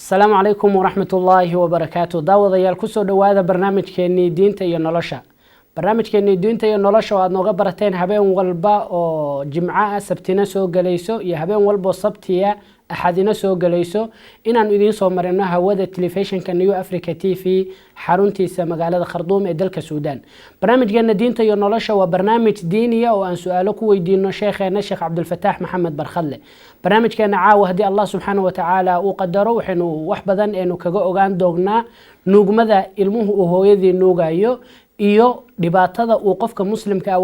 Asalaamu calaykum waraxmat ullaahi wabarakaatu. Daawadayaal, kusoo dhowaada barnaamijkeenii Diinta iyo Nolosha. Barnaamijkeenii Diinta iyo Nolosha oo aad nooga barateen habeen walba oo Jimco ah, Sabtina soo gelayso, iyo habeen walba oo Sabtiya, Axadina soo gelayso, inaanu idiin soo marino hawada telefishinka New Africa TV, xaruntiisa magaalada Kharduum ee dalka Suudaan. Barnaamijkeena Diinta iyo Nolosha waa barnaamij diiniya oo aan su-aalo ku weydiino sheekheena, Sheekh Cabdulfataax Maxamed Barkhadle. Barnaamijkeena caawa, haddii Allah subxaana wa tacaala uu qadaro, waxaynu wax badan eenu kaga ogaan doognaa nuugmada ilmuhu uu hooyadii nuugayo iyo dhibaatada uu qofka Muslimka ah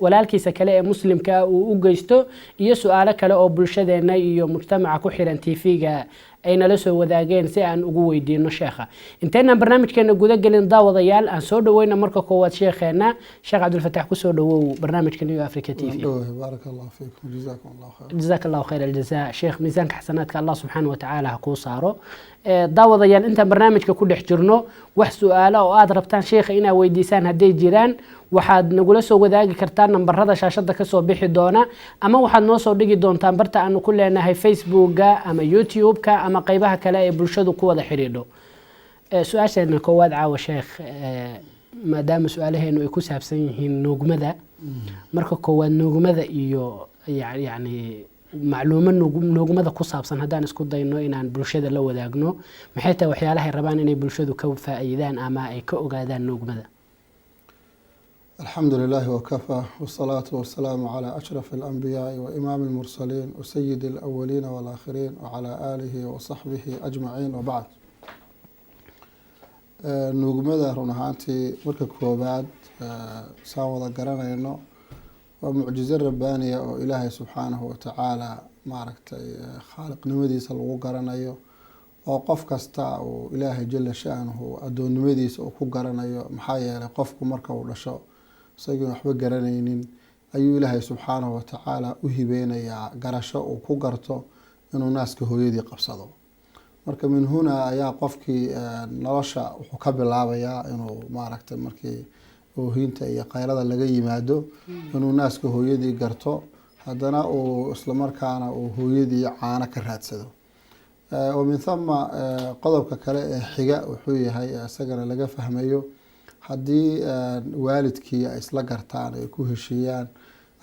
walaalkiisa kale ee Muslimka ah uu u geysto, iyo su-aalo kale oo bulshadeena iyo mujtamaca ku xiran TV-ga ay nala soo wadaageen si aan ugu weydiino sheekha. Inteynaan barnaamijkeena guda gelin, daawadayaal, aan soo dhaweyna marka koowaad sheekheena. Sheekh Cabdulfatax, kusoo dhawow barnaamijka New Africa TV. Baarak Allah fiikum, jazakum Allah khayr. Jazaak Allahu khayr aljaza, sheekh. Miisaanka xasanaadka Allah subxaana wa tacaala ha kuu saaro. Daawadayaal, intaan barnaamijka ku dhex jirno, wax su-aalo oo aad rabtaan sheekha inaad weydiisaan hadday jiraan, waxaad nagula soo wadaagi kartaan nambarada shaashada kasoo bixi doona, ama waxaad noo soo dhigi doontaan barta aanu ku leenahay Facebooka ama YouTube-ka ama qeybaha kale ee bulshadu ku wada xidhiidho. Su-aasheena koowaad caawa, sheekh, maadaama su-aalaheenu ay ku saabsan yihiin nuugmada, marka koowaad nuugmada iyo yacni macluumo nuugmada ku saabsan haddaan isku dayno inaan bulshada la wadaagno, maxay tahay waxyaalahay rabaan inay bulshadu ka faa'iidaan ama ay ka ogaadaan nuugmada? Alxamdu lilahi wakafaa, wsalaatu wasalaamu calaa ashraf alanbiyaai wa imaami almursaliin wasayidi alawaliina walaakhiriin wacalaa aalihi wasaxbihi ajmaciin, wabacd. Nuugmada run ahaantii, marka koobaad, saan wada garanayno, waa mucjizo rabbaaniya oo Ilaahay subxaanahu watacaala, maaragtay, khaaliqnimadiisa lagu garanayo, oo qof kasta uu Ilaahay jala sha'nuhu addoonnimadiisa uu ku garanayo. Maxaa yeelay, qofku marka uu dhasho isagion waxba garanaynin ayuu Ilaahay subxaanahu watacaala u hibeynayaa garasho uu ku garto inuu naaska hooyadii qabsado. Marka min hunaa ayaa qofkii nolosha wuxuu ka bilaabayaa inuu, maaragtay, markii oohinta iyo qaylada laga yimaado, inuu naaska hooyadii garto, haddana uu islamarkaana uu hooyadii caano ka raadsado. Wa min thama, qodobka kale ee xiga wuxuu yahay, isagana laga fahmayo, haddii waalidkii ay isla gartaan, ay ku heshiiyaan,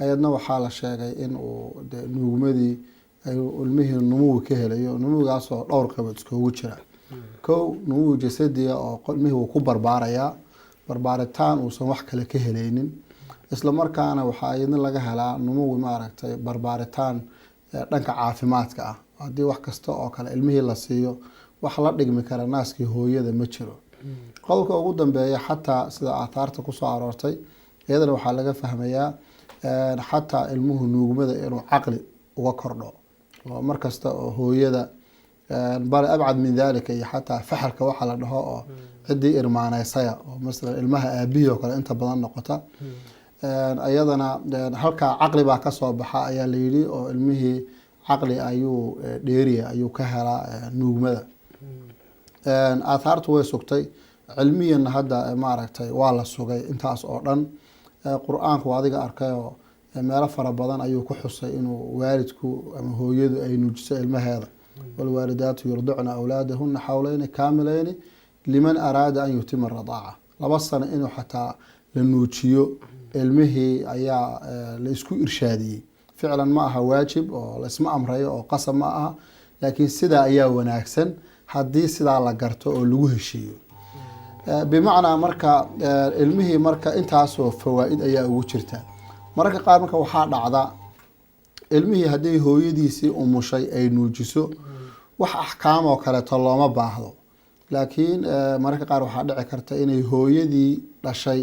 ayadna waxaa la sheegay in uu de nuugmadii ay ilmihii numuwi ka helayo, numuwigaasoo dhowr qaybood iskugu jira. Kow, numuwi jasadiya oo ilmihii wuu ku barbaarayaa barbaaritaan uusan wax kale ka helaynin. Isla markaana waxaa iyadna laga helaa numuwi, maaragtay, barbaaritaan dhanka caafimaadka ah. Haddii wax kasta oo kale ilmihii la siiyo, wax la dhigmi kara naaskii hooyada ma jiro. Qodobka ugu dambeeya, xataa sida aathaarta kusoo aroortay, iyadana waxaa laga fahmayaa xataa ilmuhu nuugmada inuu caqli uga kordho, oo markasta oo hooyada, bal abcad min dalika, iyo xataa faxalka waxa la dhaho oo ciddii irmaaneysaya, oo masalan ilmaha aabihii oo kale inta badan noqota, iyadana halkaa caqli baa kasoo baxa ayaa la yidhi, oo ilmihii caqli ayuu dheeriya ayuu ka helaa nuugmada. Aathaartu way sugtay, cilmiyanna hadda, maaragtay, waa la sugay intaas oo dhan. Qur-aanku adiga arkayoo meelo fara badan ayuu ku xusay inuu waalidku ama hooyadu ay nuujiso ilmaheeda: "Waalwaalidaatu yurdicna awlaadahuna xawleyni kaamileyni liman araada an yutima radaaca." 2 sano inuu xataa la nuujiyo ilmihii ayaa la isku irshaadiyey. Ficlan ma aha waajib oo laisma amrayo oo qasab ma aha, laakiin sidaa ayaa wanaagsan haddii sidaa la garto oo lagu heshiiyo. Bimacnaa, marka ilmihii marka intaasoo fawaa-id ayaa ugu jirta. Mararka qaar marka waxaa dhacda ilmihii haddii hooyadiisii umushay ay nuujiso, wax axkaam oo kaleeto looma baahdo. Laakiin mararka qaar waxaa dhici karta inay hooyadii dhashay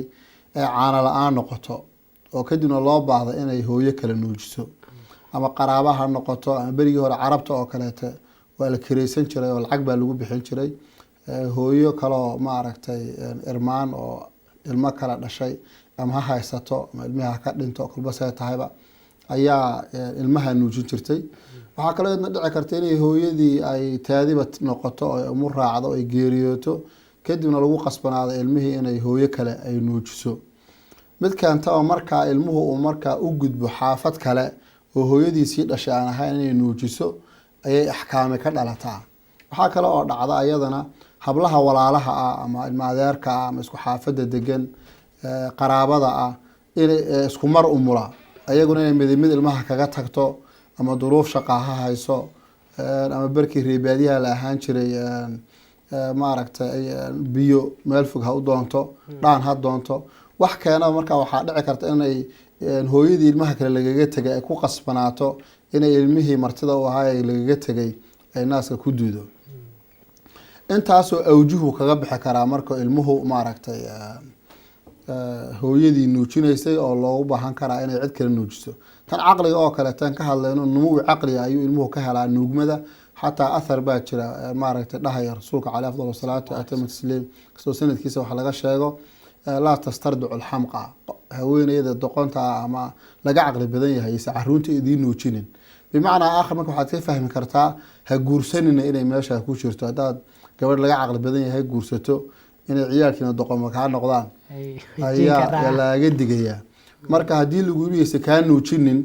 ee caano la-aan noqoto, oo kadibna loo baahdo inay hooyo kale nuujiso, ama qaraaba ha noqoto, ama berigii hore Carabta oo kaleete waa la kireysan jiray oo lacag baa lagu bixin jiray. Hooyo kaleoo, maaragtay, irmaan oo ilmo kale dhashay, ama ha haysato ama ilmihi ha ka dhinto, kolbasee tahayba, ayaa ilmaha nuujin jirtay. Waxaa kaloo idna dhici karta inay hooyadii ay taadiba noqoto oo umu raacdo, ay geeriyooto, kadibna lagu qasbanaado ilmihii inay hooyo kale ay nuujiso. Mid keenta oo markaa ilmuhu uu markaa u gudbo xaafad kale oo hooyadiisii dhashay aan ahayn inay nuujiso ayay axkaami ka dhalataa. Waxaa kale oo dhacda ayadana hablaha walaalaha ah ama ilma adeerka ah ama isku xaafada degan, qaraabada ah, inay isku mar umula, ayaguna inay mid mid ilmaha kaga tagto, ama duruuf shaqa ha hayso, ama berkii reebaadiyaha la ahaan jiray, maaragtay, biyo meel fog ha u doonto, dhaan ha doonto, wax keena. Marka waxaa dhici karta inay hooyadii ilmaha kale lagaga tegay ay ku qasbanaato inay ilmihii martida u ahaa ee lagaga tegay ay naaska ku duudo. Intaasoo awjuhu kaga bixi karaa marka ilmuhu, maaragtay, hooyadii nuujinaysay oo loogu baahan karaa inay cid kale nuujiso. Tan caqliga oo kale tan ka hadlayno, numuwi caqliga ayuu ilmuhu ka helaa nuugmada. Xataa athar baa jira, maaragtay, dhahaya rasuulka caleyh afdal salaatu atamu tasliim, kastoo sanadkiisa wax laga sheego, laa tastardicu alxamqa, haweeneyda doqonta ah ama laga caqli badan yahay ise caruurta idiin nuujinin. Bimacnaa aakhir, marka waxaad ka fahmi kartaa ha guursanina inay meesha ku jirto. Haddaad gabadh laga caqli badan yahay guursato, inay ciyaalkiina doqoma kaa noqdaan ayaa laaga digayaa. Marka haddii lagu yidhi kaa nuujinin,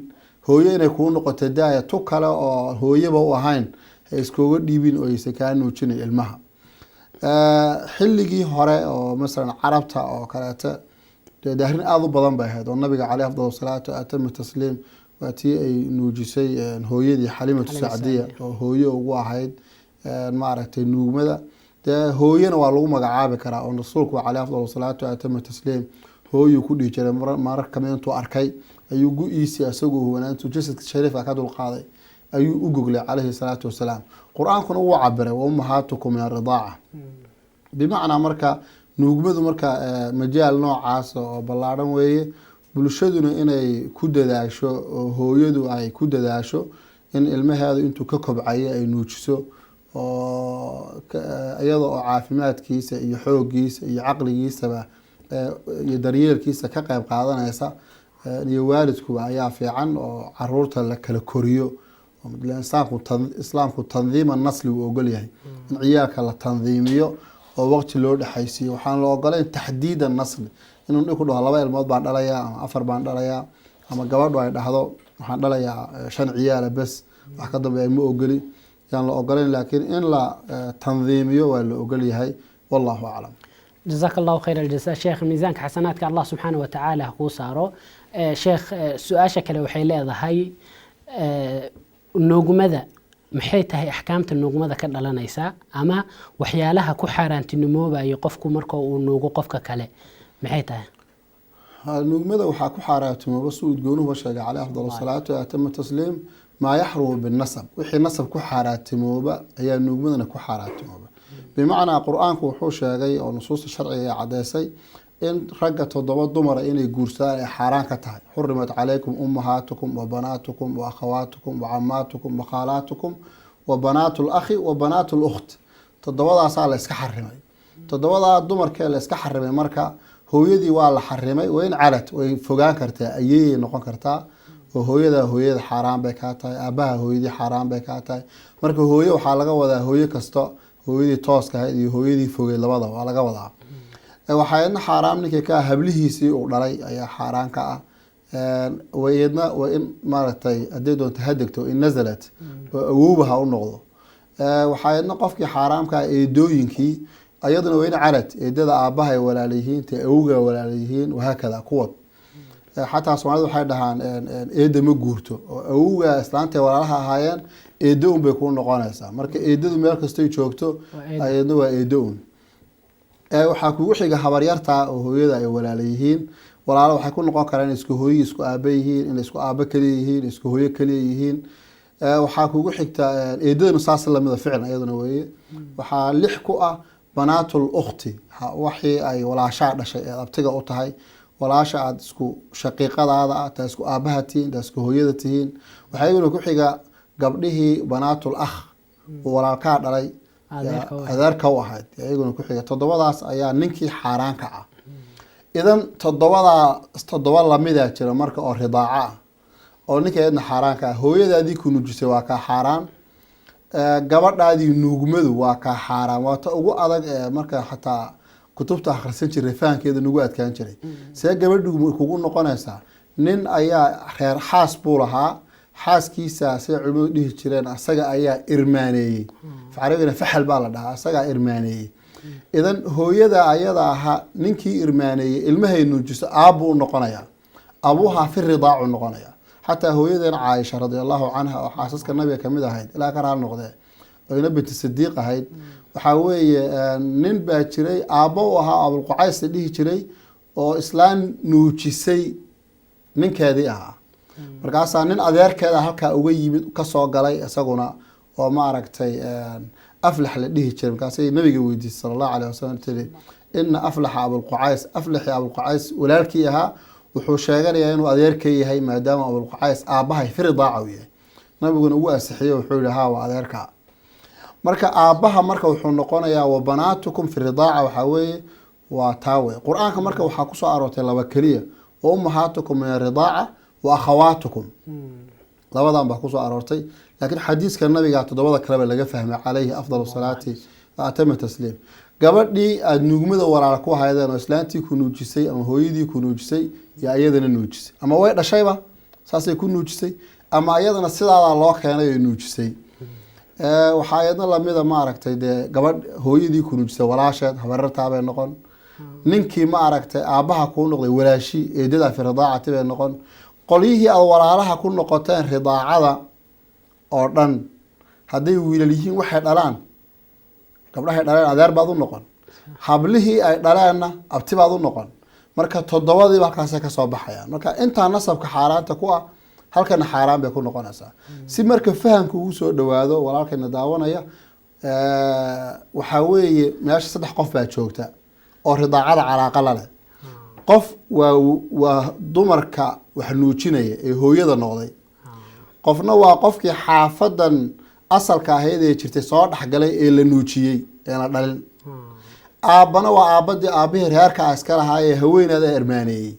hooyo inay kuu noqoto daaya, tu kale oo hooyaba u ahayn ha iskooga dhiibin oo aysa kaa nuujinin ilmaha. Xilligii hore oo masalan Carabta oo kaleete, dee arrin aada u badan bay ahayd oo nabiga caleyh afdal salaatu atamu tasliim waa tii ay nuujisay hooyadii Xalimatu Sacdiya oo hooyo ugu ahayd, maaragtay, nuugmada. Dee hooyana waa lagu magacaabi karaa oo rasuulku caleyh afdal salaatu atamu tasliim hooyuu ku dhihi jiray. Marar kamid intuu arkay ayuu gu-iisii isagoo huwanaantuu jasadka shariifka ka dulqaaday ayuu u goglay caleyhi salaatu wasalaam. Qur-aankuna wuu cabiray wa ummahaatukum min aridaaca. Bimacnaa marka nuugmadu marka majaal noocaas oo ballaadhan weeye, bulshaduna inay ku dadaasho oo hooyadu ay ku dadaasho in ilmaheedu intuu ka kobcayo ay nuujiso, oo iyada oo caafimaadkiisa iyo xooggiisa iyo caqligiisaba iyo daryeelkiisa ka qeyb qaadanaysa, iyo waalidkuba ayaa fiican oo caruurta la kala koriyo. Islaamku tandiima nasli wuu ogol yahay, in ciyaalka la tandiimiyo oo waqti loo dhexaysiiyo. Waxaan la ogolayn taxdiida nasli, inuu dhig ku dhaho laba ilmood baan dhalayaa ama afar baan dhalayaa, ama gabadhu ay dhahdo waxaan dhalayaa shan ciyaala bes, wax ka dambeeya ma ogoli, yaan la ogolayn, laakiin in la tandiimiyo waa la ogol yahay. Wallahu aclam. Jazaaka Allahu khayr aljaza, sheekh. Miisaanka xasanaadka Allah subxaana wa tacaala ha kuu saaro. Sheekh, su-aasha kale waxay leedahay, nuugmada maxay tahay axkaamta nuugmada ka dhalanaysa ama waxyaalaha ku xaaraantinimoobayo qofku marka uu nuugo qofka kale maxay tahay? Nuugmada waxaa ku xaaraantimooba, si udgoonuhuba sheegay caleyh afdal salaatu atama tasliim, maa yaxrumu binasab. Wixii nasab ku xaaraantimooba ayaa nuugmadana ku xaaraantimooba. Bimacnaa qur-aanku wuxuu sheegay oo nusuusta sharciga ay caddeysay in ragga toddoba dumara inay guursadaan ay xaaraan ka tahay: xurimat calaykum ummahaatukum wa banaatukum wa akhawaatukum wa camaatukum wa khaalaatukum wa banaatu lakhi wa banaatu lukt. Toddobadaasaa la iska xarimay. Toddobadaa dumarkee la iska xarimay, marka hooyadii waa la xarimay, wain calad, way fogaan kartaa, ayeeyay noqon kartaa, oo hooyada hooyada xaaraan bay kaa tahay, aabaha hooyadii xaaraan bay kaa tahay. Marka hooye waxaa laga wadaa hooye kasta, hooyadii tooska ahayd iyo hooyadii fogeyd labada waa laga wadaa. Waxaa iyadna xaaraam ninkii ka ah hablihiisii uu dhalay ayaa xaaraan ka ah. Iyadna waa in, maaragtay, hadday doonto ha degto, in nazalat, oo awowba ha u noqdo. Waxaa iyadna qofkii xaaraamka ah eedooyinkii, ayaduna waa in calad, eedada aabaha ay walaalayihiin, ta awowga walaalayihiin, wahaakada kuwad. Xataa Soomaalida waxay dhahaan eeda ma guurto, oo awowga islaantay walaalaha ahaayeen eedo un bay kuu noqonaysaa. Marka eedadu meel kastoy joogto ayadna waa eedo un. Waxaa kugu xiga habaryarta oo hooyada ay walaala yihiin. Walaalo waxay ku noqon karaan inay isku hooyo isku aaba yihiin, inay isku aabo kaliya yihiin, isku hooyo kaliya yihiin. Waxaa kugu xigta eedaduna, saas lamida ficlan iyaduna weeye. Waxaa lix ku ah banaatul ukhti, waxii ay walaashaa dhashay ee abtiga u tahay, walaasha aada isku shaqiiqadaada ah, taa isku aabaha tihiin, taa isku hooyada tihiin. Waxaa iyaguna ku xiga gabdhihii banaatul akh oo walaalkaa dhalay, adeerka u ahayd, iyaguna ku xiga. Toddobadaas ayaa ninkii xaaraanka ah. Idan toddobadaa toddoba lamidaa jira marka oo ridaaco ah oo ninka iyadna xaaraanka ah. Hooyadaadii ku nuujisay waa kaa xaaraan, gabadhaadii nuugmadu waa kaa xaaraan. Waa ta ugu adag ee marka xataa kutubta akhrisan jiray fahankeeda nagu adkaan jiray. See gabadhu kugu noqonaysaa? Nin ayaa reer xaas buu lahaa. Xaaskiisa, siday culimadu dhihi jireen, asaga ayaa irmaaneeyey. Carabigana faxal baa la dhahaa, asagaa irmaaneeyey. Idan hooyada ayada ahaa ninkii irmaaneeyey ilmahay nuujiso aabbuu u noqonayaa, abuuhaa fi ridaacu noqonaya. Xataa hooyadeen Caaisha radia allahu canha, oo xaasaska nabiga kamid ahayd, ilaa ka raal noqdee, oyna binti Sidiiq ahayd, waxaa weeye nin baa jiray aabbo u ahaa, Abulqucays la dhihi jiray, oo islaan nuujisay ninkeedii ahaa. Markaasaa nin adeerkeeda halkaa uga yimid, kasoo galay isaguna, oo maaragtay Aflax la dhihi jiray. Markaasay nabiga weydiisay sala allahu alayh wasalam, tiri: "Ina Aflaxa Abulqucays, Aflaxi Abulqucays walaalkii ahaa, wuxuu sheeganayaa inuu adeerka yahay, maadaama Abulqucays aabbahay fi ridaaca uu yahay." Nabiguna ugu asixiyey, wuxuu yihi: "Haa, waa adeerkaa." Marka aabbaha marka wuxuu noqonayaa wabanaatukum fi ridaaca, waxaa weeye waa taa wey. Qur-aanka marka waxaa kusoo aroortay laba keliya: wa ummahaatukum min aridaaca wa akhawaatukum. Labadan baa kusoo aroortay, laakiin xadiiska nabiga toddobada kaleba laga fahmay, calayhi afdal salaati wa atama tasliim. Gabadhii aada nuugmada walaala ku haydeen, oo islaantii ku nuujisay ama hooyadii ku nuujisay iyo iyadana nuujisay, ama way dhashayba saasay ku nuujisay, ama iyadana sidaadaa loo keenay oo nuujisay. Waxaa iyadna lamida, maaragtay, dee gabadh hooyadii ku nuujisay walaasheed, habarartaabay noqon. Ninkii, maaragtay, aabbaha kuu noqday walaashi, eedada fi ridaacati bay noqon. Qolyihii aad walaalaha ku noqoteen ridaacada oo dhan, hadday wiilal yihiin, waxay dhalaan, gabdhahay dhaleen adeer baad u noqon, hablihii ay dhaleenna abti baad u noqon. Marka toddobadiiba halkaasay kasoo baxayaan. Marka intaa nasabka xaaraanta ku ah halkana xaaraan bay ku noqonaysaa. Si marka fahamka ugu soo dhowaado walaalkayna daawanaya, waxaa weeye meesha saddex qof baa joogta oo ridaacada calaaqa la leh. Qof waa dumarka wax nuujinaya ee hooyada noqday, qofna waa qofkii xaafadan asalka ahayd ee jirtay soo dhexgalay ee la nuujiyey ee la dhalin. Aabbana waa aabbadii, aabbihii reerkaa iska lahaa ee haweeneeda ermaaneeyey.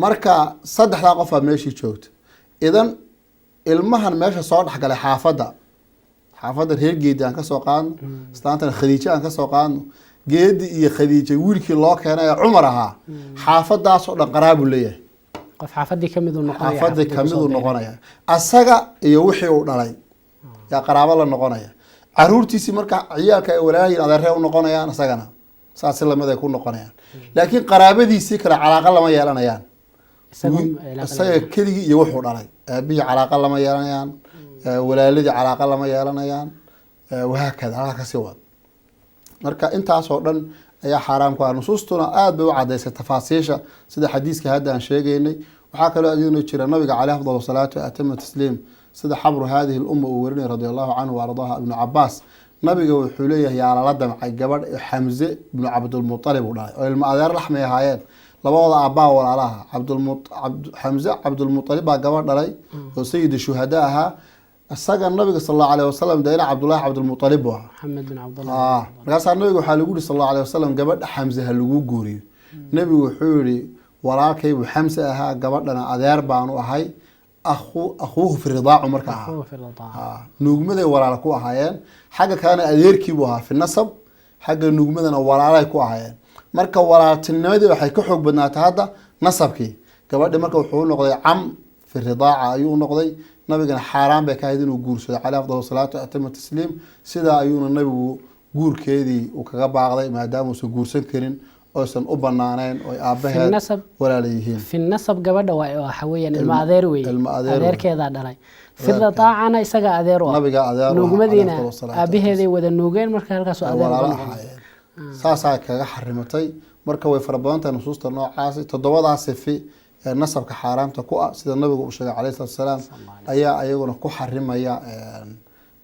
Marka saddexdaa qof baa meeshii joogta. Idan ilmahan meesha soo dhexgalay, xaafadda reer Geedi aan kasoo qaadno, islaantana Khadiijo aan kasoo qaadno, Geedi iyo Khadiija wiilkii loo keenay ee Cumar ahaa, xaafadaasoo dhan qaraabuu leeyahay. Qof xaafadii kamid uu noqonaya. Xaafadii kamiduu noqonaya. Asaga iyo wixii uu dhalay yaa qaraabo la noqonaya. Caruurtiisii marka ciyaalka ay walaalyihin adeeree u noqonayaan, isagana saasi lamid ay ku noqonayaan, laakiin qaraabadiisii kale calaaqa lama yeelanayaan. Isaga keligii iyo wuxuu dhalay, aabihii calaaqa lama yeelanayaan, walaaladii calaaqa lama yeelanayaan, wahaakada halkaa kasii wad. Marka intaasoo dhan ayaa xaaraam ku ah. Nusuustuna aada bay u cadaysay tafaasiisha, sida xadiiska hadda aan sheegaynay. Waxaa kaloo adina jira nabiga caleyh afdal salaatu wa atama tasliim, sida xabru hadihi lumma uu warinay radia allahu canhu wa ardaaha, Ibnu Cabaas, nabiga wuxuu leeyahay yaa lala damcay gabadh Xamze ibnu Cabdulmualib uu dhalay, oo ilma adeer laxmay ahaayeen, labadooda aabbaa walaalaha. Xamze Cabdulmualib baa gabadh dhalay oo sayid shuhada ahaa. Isaga nabiga sal allahu alayh wasalam dee ina Cabdullahi Cabdulmualib buu ahaa. Maxamed bin Cabdullah. Markaasaa nabiga waxaa lagu yihi sal allahu alayh wasalam: "Gabadha Xamse ha lagu guuriyo." Nebigu wuxuu yihi: "Walaalkaybuu Xamse ahaa, gabadhana adeer baanu ahay." Akhuuhu fi ridaacu marka ahaa, nuugmaday walaala ku ahaayeen. Xagga kalena adeerkiibuu ahaa fi nasab, xagga nuugmadana walaalay ku ahaayeen. Marka walaaltinimadii waxay ka xoog badnaatay hadda nasabkii gabadhi. Marka wuxuu noqday cam fi ridaaca ayuu noqday. Nabigana xaaraan bay ka ahayd inuu guursado caleyh afdal salaatu atama tasliim. Sidaa ayuuna nabigu guurkeedii uu kaga baaqday, maadaama uusan guursan karin oysan u banaaneyn oy aabaheed walaala yihiin. Fi nasab gabadha waxa weeyaan ilma adeer wey. Ilma adeer wey. Adeerkeedaa dhalay. Fi radaacana isaga adeer u ah. Nabiga adeer u ahaa, nuugmadiina caleyhi afdal salaatu aabaheeday wada nuugeen, marka halkaasuu adeer uga walaalo noqon. Ahaayeen saasaa kaga xarimatay. Marka way fara badan tahay nusuusta noocaasi. Toddobadaa sifi ee nasabka xaaraamta ku ah, sida nabigu uu sheegay caleyhi salatu wasalaam, ayaa ayaguna ku xarimaya,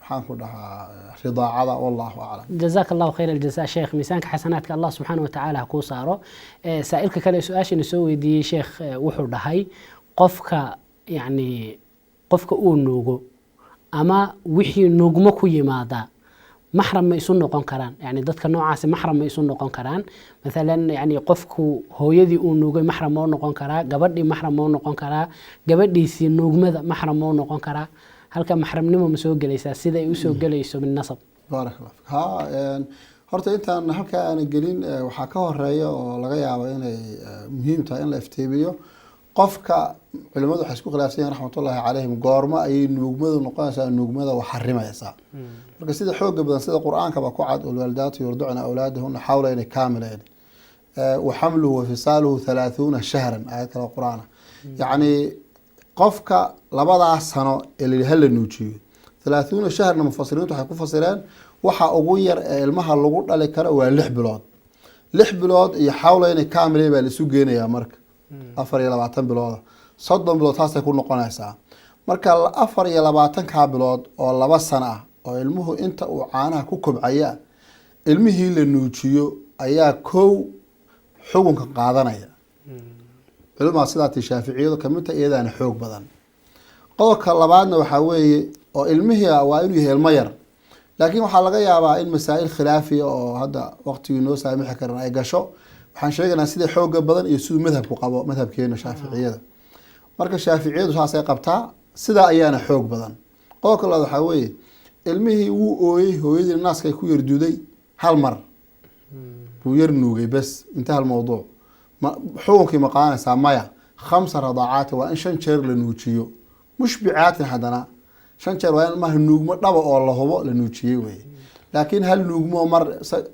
maxaan ku dhahaa, ridaacada. Wallahu aclam. Jazaaka allahu khayr aljaza, sheekh. Miisaanka xasanaadka Allah subxaana wa tacaala ha kuu saaro. Saa'ilka kale su-aashana soo weydiiyey, sheekh, wuxuu dhahay: qofka, yacni, qofka uu nuugo ama wixii nuugmo ku yimaada maxram ma isu noqon karaan? Yani dadka noocaasi maxram ma isu noqon karaan? Mathalan, yani qofku hooyadii uu nuugay maxram ma u noqon karaa? Gabadhii maxram ma u noqon karaa? Gabadhiisii nuugmada maxram ma u noqon karaa? Halka maxramnimo ma soo gelaysaa sida ay usoo gelayso min nasab? Baarak allah fik. Ha, horta intaan halkaa aanan gelin, waxaa ka horeeya oo laga yaabo inay muhiim tahay in la iftiimiyo qofka Culimadu waxay isku khilaafsan yihiin, raxmatullaahi calayhim, goormo ayay nuugmadu noqonaysaa nuugmada wax xarimaysaa. Marka sida xooga badan, sida Qur-aankaba ku cad, walwaalidaatu yurdicna awlaadahuna xawlayni kaamilayn wa xamluhu wa fisaaluhu 30 shahran, aayad kale oo Qur-aan ah. Yacni qofka labadaas sano ee la hala nuujiyo, 30 shahrna mufasiriintu waxay ku fasireen waxa ugu yar ee ilmaha lagu dhali karo waa 6 bilood. 6 bilood iyo xawlayni kaamilayn baa la isu geenayaa, marka 24 bilooda, 30 bilood taasay ku noqonaysaa. Marka 24-kaa bilood oo 2 sano ah oo ilmuhu inta uu caanaha ku kobcaya, ilmihii la nuujiyo ayaa kow xukunka qaadanaya. Culimaa sidaati Shaaficiyadu kamid tahay, iyadaana xoog badan. Qodobka labaadna waxaa weeye oo ilmihii waa inuu yahay ilmo yar, laakiin waxaa laga yaabaa in masaa'il khilaafiya oo hadda waqtigii noo saamixi karan ay gasho. Waxaan sheegaynaa sida xooga badan iyo siduu madhabku qabo, madhabkeena Shaaficiyada. Marka Shaaficiyadu saasay qabtaa, sidaa ayaana xoog badan. Qodobka labaad waxaa weeye ilmihii wuu ooyey, hooyadii naaskay ku yar duday, hal mar buu yar nuugay, bes, intaha almawduuc. Ma xukunkii ma qaadanaysaa? Maya. Khamsa radaacaati, waa in shan jeer la nuujiyo, mushbicaatin. Haddana shan jeer waa in ilmaha nuugmo dhaba oo la hubo la nuujiyey weye, laakiin hal nuugmo mar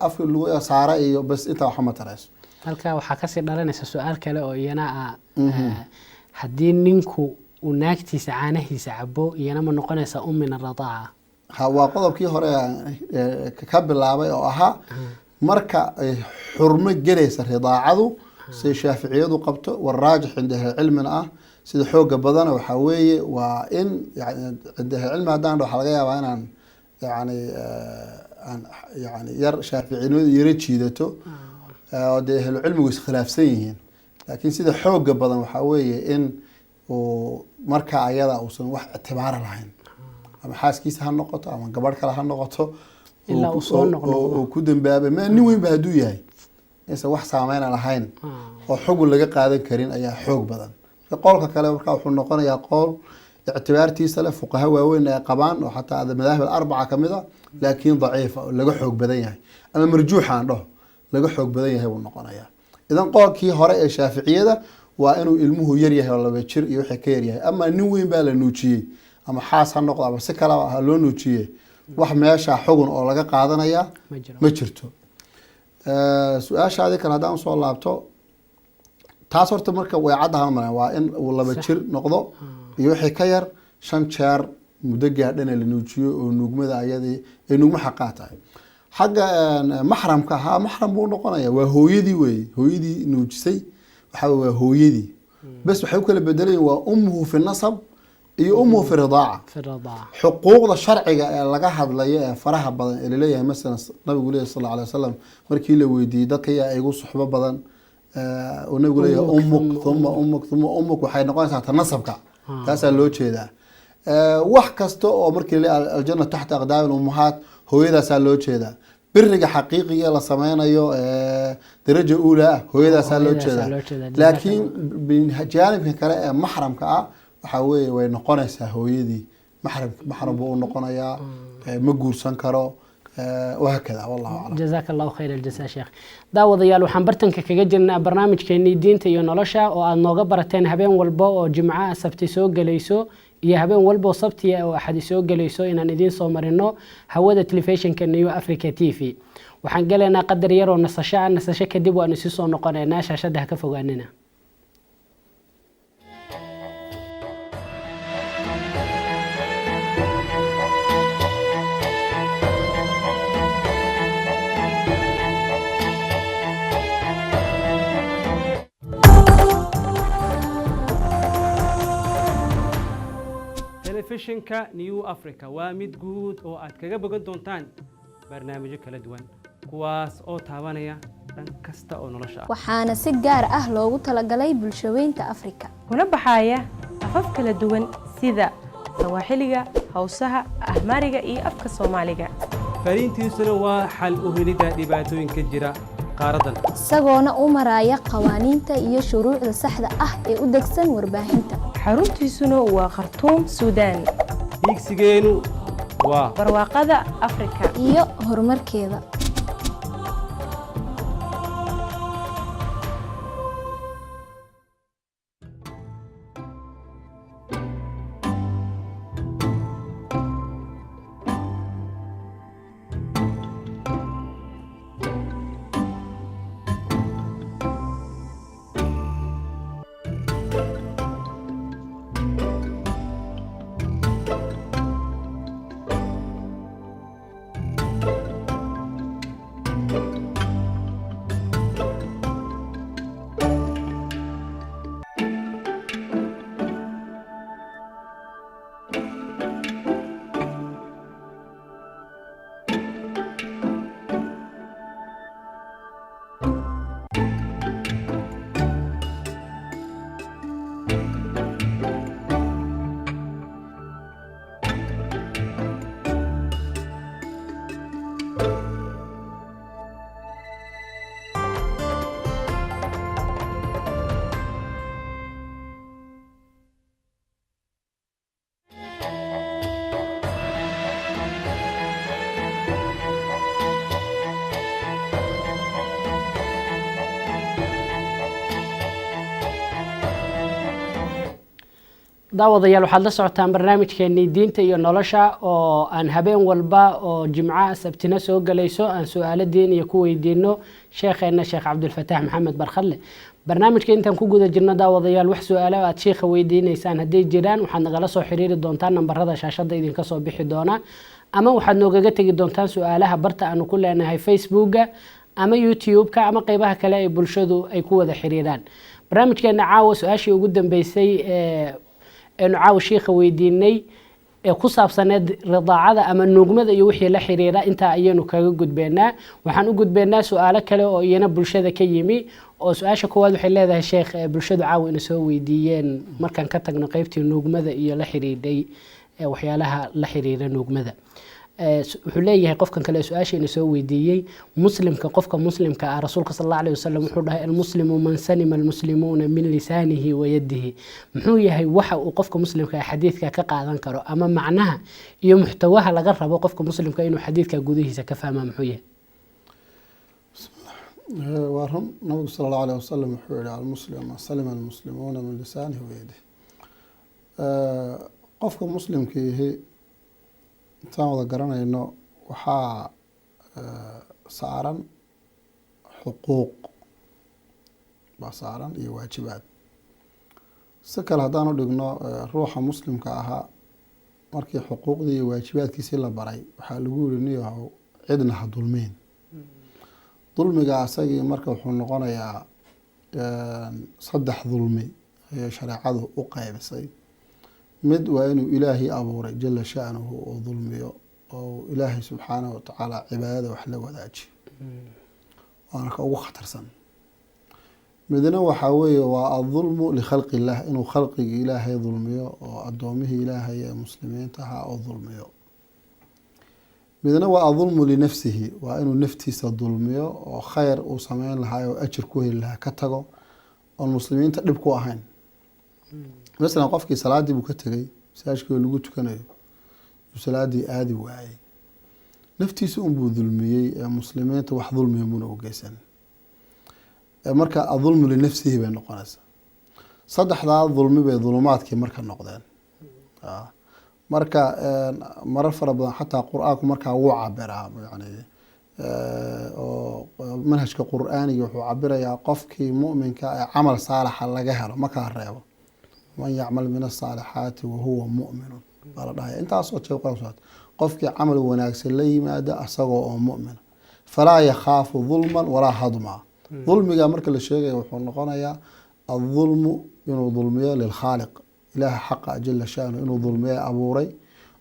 afka lagu saara iyo bes, intaa waxba ma tarayso. Halkaa waxaa kasii dhalanaysa su-aal kale oo iyana ah, haddii ninku uu naagtiisa caanahiisa cabo, iyana ma noqonaysa um min aradaaca? Ha, waa qodobkii hore aan ka bilaabay oo ahaa marka ay xurmo gelaysa ridaacadu, siday Shaaficiyadu qabto, waraajix cinda ahlicilmina ah, sida xooga badana waxaa weeye waa in yani cinda ahlicilmi haddaan dhaho, waxaa laga yaabaa inaan yani aan yani yar Shaaficinimadu yaro jiidato, oo dee ahlucilmigu iskhilaafsan yihiin. Laakiin sida xooga badan waxaa weeye in uu marka ayada uusan wax ictibaara lahayn, ama xaaskiisa ha noqoto ama gabadh kale ha noqoto, Ilaa uu soo noqnoqdo. Uu ku dambaabay ma nin weyn ba hadduu yahay, insan wax saameyna lahayn oo xugun laga qaadan karin ayaa xoog badan. Marka qowlka kale marka wuxuu noqonayaa qowl ictibaartiisa leh, fuqaha waaweyn ay qabaan oo xataa madaahib alarbaca kamid a, laakiin daciifa oo laga xoog badan yahay, ama marjuuxa aan dhaho, laga xoog badan yahay buu noqonayaa. Idan qowlkii hore ee Shaaficiyada waa inuu ilmuhu yar yahay oo 2 jir iyo wixii ka yar yahay. Ama nin weyn baa la nuujiyey, ama xaas ha noqdo ama si kaleba ha loo nuujiyey, wax meesha xugun oo laga qaadanaya ma jiro. Ma jirto. Su-aashaadii kale haddaan usoo laabto, taas horta marka way caddahan malan, waa in uu 2 jir noqdo iyo wixii ka yar, shan jeer muddo gaadhana la nuujiyo oo nuugmada ayadii ay nuugmo xaqaa tahay. Xagga maxramka, ha, maxram buu noqonaya, waa hooyadii weeye. Hooyadii nuujisay waxaa weye waa hooyadii bes. Waxay u kala bedelayiin waa ummuhu fi nasab iyo ummuhu fi ridaaca. Fi radaaca. Xuquuqda sharciga ee laga hadlayo ee faraha badan ee laleeyahay, masalan nabigu leeyahy sal alla alay wasalam markii la weydiiyey dadka yaa igu suxbo badan, uu nabigu leeyahay ummuk, ummuk thumma thumma ummuk thumma ummuk, waxay noqonaysaa ta nasabka, taasaa loo jeedaa. Wax kasta oo markii la leeyahay aljanna taxta aqdaami ummahaat, hooyadaasaa loo jeedaa. Biriga xaqiiqiga la sameynayo daraja uula ah, hooyadaasaa loo Hooyadaasaa jeedaa. loo jeedaa. Laakiin jaanibka kale ee maxramka ah waxaa weeye way noqonaysaa hooyadii maxram, maxram buu u noqonayaa, ma guursan karo, wahakada, wallahu aclam. Jazaaka Allahu khayr aljazaa, sheekh. Daawadayaal, waxaan bartanka kaga jirnaa barnaamijkeenii diinta iyo nolosha oo aad nooga barateen habeen walba oo Jimco ah, Sabti soo gelayso, iyo habeen walba oo Sabtiya oo Axadi soo gelayso inaan idiin soo marino hawada telefishinka New Africa TV. Waxaan gelaynaa qadar yar oo nasasho ah. Nasasho kadib waan isu soo noqonaynaa. Shaashadda ha ka fogaanina. Telefishinka New Africa waa mid guud oo aad kaga bogan doontaan barnaamijyo kala duwan, kuwaas oo taabanaya dhan kasta oo nolosha ah. Waxaana si gaar ah loogu talagalay bulshaweynta Afrika, kuna baxaya afaf kala duwan sida Sawaaxiliga, Hawsaha, Ahmaariga iyo afka Soomaaliga. Fariintiisuna waa xal u helidda dhibaatooyinka jira qaaraddan, isagoona u maraya qawaaniinta iyo shuruucda saxda ah ee u degsan warbaahinta. Xaruntiisuna waa Khartuum, Suudaan. Hiigsigeenu waa barwaaqada Afrika iyo horumarkeeda. Daawadayaal, waxaad la socotaan barnaamijkeenii Diinta iyo Nolosha oo aan habeen walba oo Jimca, Sabtina soo gelayso aan su-aalo diin iyo ku weydiino sheekheena, Sheekh Cabdulfataax Maxamed Barkhadle. Barnaamijka intaan ku guda jirno, daawadayaal, wax su-aalo aad sheikha weydiineysaan hadday jiraan, waxaad nagala soo xiriiri doontaan nambarada shaashada idinka soo bixi doona, ama waxaad noogaga tegi doontaan su-aalaha barta aanu ku leenahay Facebooka ama YouTube-ka ama qeybaha kale ee bulshadu ay ku wada xiriiraan. Barnaamijkeena caawa su-aashii ugu dambeysay ee aynu caawa shiikha weydiinay ee ku saabsaneed ridaacada ama nuugmada iyo wixii la xiriira, intaa ayaynu kaga gudbeynaa. Waxaan u gudbeynaa su-aalo kale oo iyana bulshada ka yimi, oo su-aasha koowaad waxay leedahay, sheekh, bulshadu caawa ina soo weydiiyeen, markaan ka tagno qeybtii nuugmada iyo la xiriidhay waxyaalaha la xiriira nuugmada, wuxuu leeyahay qofkan kale su-aasha ina soo weydiiyey: muslimka, qofka muslimka ah, rasuulka sal Allahu alayhi wasalam wuxuu dhahay, "Almuslimu man salima almuslimuuna min lisaanihi wa yadihi." Muxuu yahay waxa uu qofka muslimka ah xadiidka ka qaadan karo, ama macnaha iyo muxtawaha laga rabo qofka muslimka inuu xadiidka gudihiisa ka fahmaa muxuu yahay? Waa run, nabigu sala Allahu alayh wasalam wuxuu yihi, "Almuslim man salima almuslimuuna min lisaanihi wa yadihi." Qofka muslimkiihi, intaan wada garanayno, waxaa saaran xuquuq baa saaran iyo waajibaad. Si kale haddaan u dhigno, ruuxa muslimka ahaa markii xuquuqdii iyo waajibaadkiisii la baray, waxaa lagu yiri, "Niyahow, cidna ha dulmiin." Dulmiga asagii marka wuxuu noqonayaa saddex dulmi ayay shareecadu u qaybisay. Mid waa inuu Ilaahay abuuray jala sha'nuhu uu dulmiyo, oo Ilaahay subxaanahu watacaala cibaadada wax la wadaajiyo, waana ka ugu khatarsan. Midna waxaa weeye waa adulmu likhalqi illah, inuu khalqigii Ilaahay dulmiyo oo addoomihii Ilaahay ee muslimiinta ahaa oo dulmiyo. Midna waa adulmu linafsihi, waa inuu naftiisa dulmiyo oo khayr uu sameyn lahaa oo ajir ku heli lahaa ka tago oon muslimiinta dhib ku ahayn. Masalan, qofkii salaadii buu ka tegey, masaajkii oo lagu tukanayo uu salaadii aadi waayey, naftiisa unbuu dulmiyey ee muslimiinta wax dulmiya muna u geysan. Marka adulmu linafsihi bay noqonaysaa. Saddexdaa dulmi bay dulumaadkii marka noqdeen. Marka marar fara badan xataa Qur-aanku markaa wuu cabiraa, yani oo manhajka qur-aaniga wuxuu cabirayaa qofkii muminka ee camal saalixa laga helo, ma kala reebo. "Man yacmal min asaalixaati wahuwa mu'minun" baa la dhahaya. Intaasoo jeer qur-aanku qofkii camal wanaagsan la yimaada asagoo oo mu'mina, falaa yakhaafu dulman walaa hadma. Dulmiga marka la sheegaya wuxuu noqonayaa adulmu inuu dulmiyo lilkhaaliq, Ilaaha xaqa jala shanu inuu dulmiyo abuuray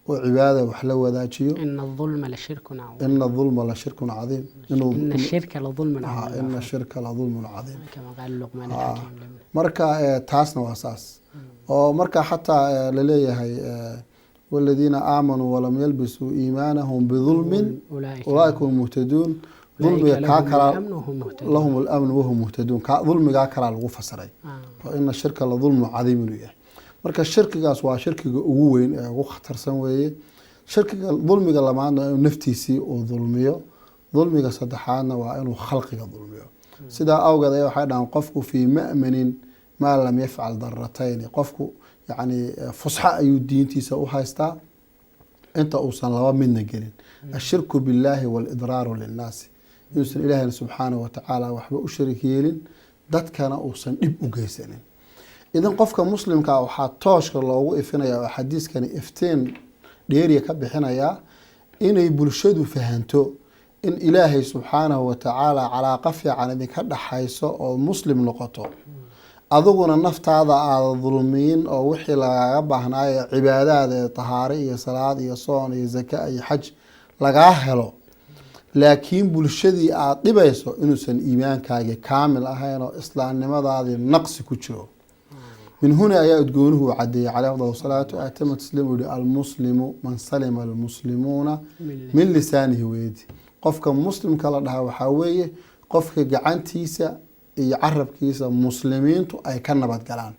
oo cibaadada wax la wadaajiyo. Ina adulma la shirkun cadiim. Ina adulma la shirkun cadiim. Ina shirka la dulmun cadiim. Ina shirka la dulmun cadiim. Kama qaala Luqmaan alxakiim. Marka taasna waa saas oo marka xataa laleeyahay, "Waladiina aamanuu walam yalbisuu iimaanahum bidulmin ulaaika hum muhtaduun." Dulmiga kaa kalaa, lahum alamnu wahum muhtaduun, dulmigaa kalaa lagu fasiray oo ina shirka la dulmun cadiim inuu yahay. Marka shirkigaas waa shirkiga ugu weyn ee ugu khatarsan weeye. Shirkiga, dulmiga labaadna waa inuu naftiisii uu dulmiyo. Dulmiga saddexaadna waa inuu khalqiga dulmiyo. Sidaa awgeed ayaa waxay dhahaan, qofku fii ma'manin maa lam yafcal daratayni, qofku yacni fusxo ayuu diintiisa u haystaa inta uusan laba midna gelin: ashirku billaahi waalidraaru linnaasi, inuusan Ilaahina subxaanahu watacaala waxba u sharik yeelin, dadkana uusan dhib u geysanin. Idan qofka muslimkaa waxaa tooshka loogu ifinaya oo xadiiskani iftiin dheeriya ka bixinayaa inay bulshadu fahanto in Ilaahay subxaanahu watacaala calaaqa fiican idinka dhaxayso oo muslim noqoto, adiguna naftaada aada dulmiyin, oo wixii lagaaga baahnaayo cibaadaada ee tahaare iyo salaad iyo soon iyo zaka iyo xaj lagaa helo, laakiin bulshadii aada dhibayso, inuusan iimaankaagii kaamil ahayn oo islaamnimadaadii naqsi ku jiro. Min huna ayaa udgoonuhu uu cadeeyey caleyh afdal salaatu atama tasliim, uu yihi, "Almuslimu man salima almuslimuuna min lisaanihi wayadi." Qofka muslimka la dhahaa waxaa weeye qofka gacantiisa iyo carabkiisa muslimiintu ay ka nabadgalaan.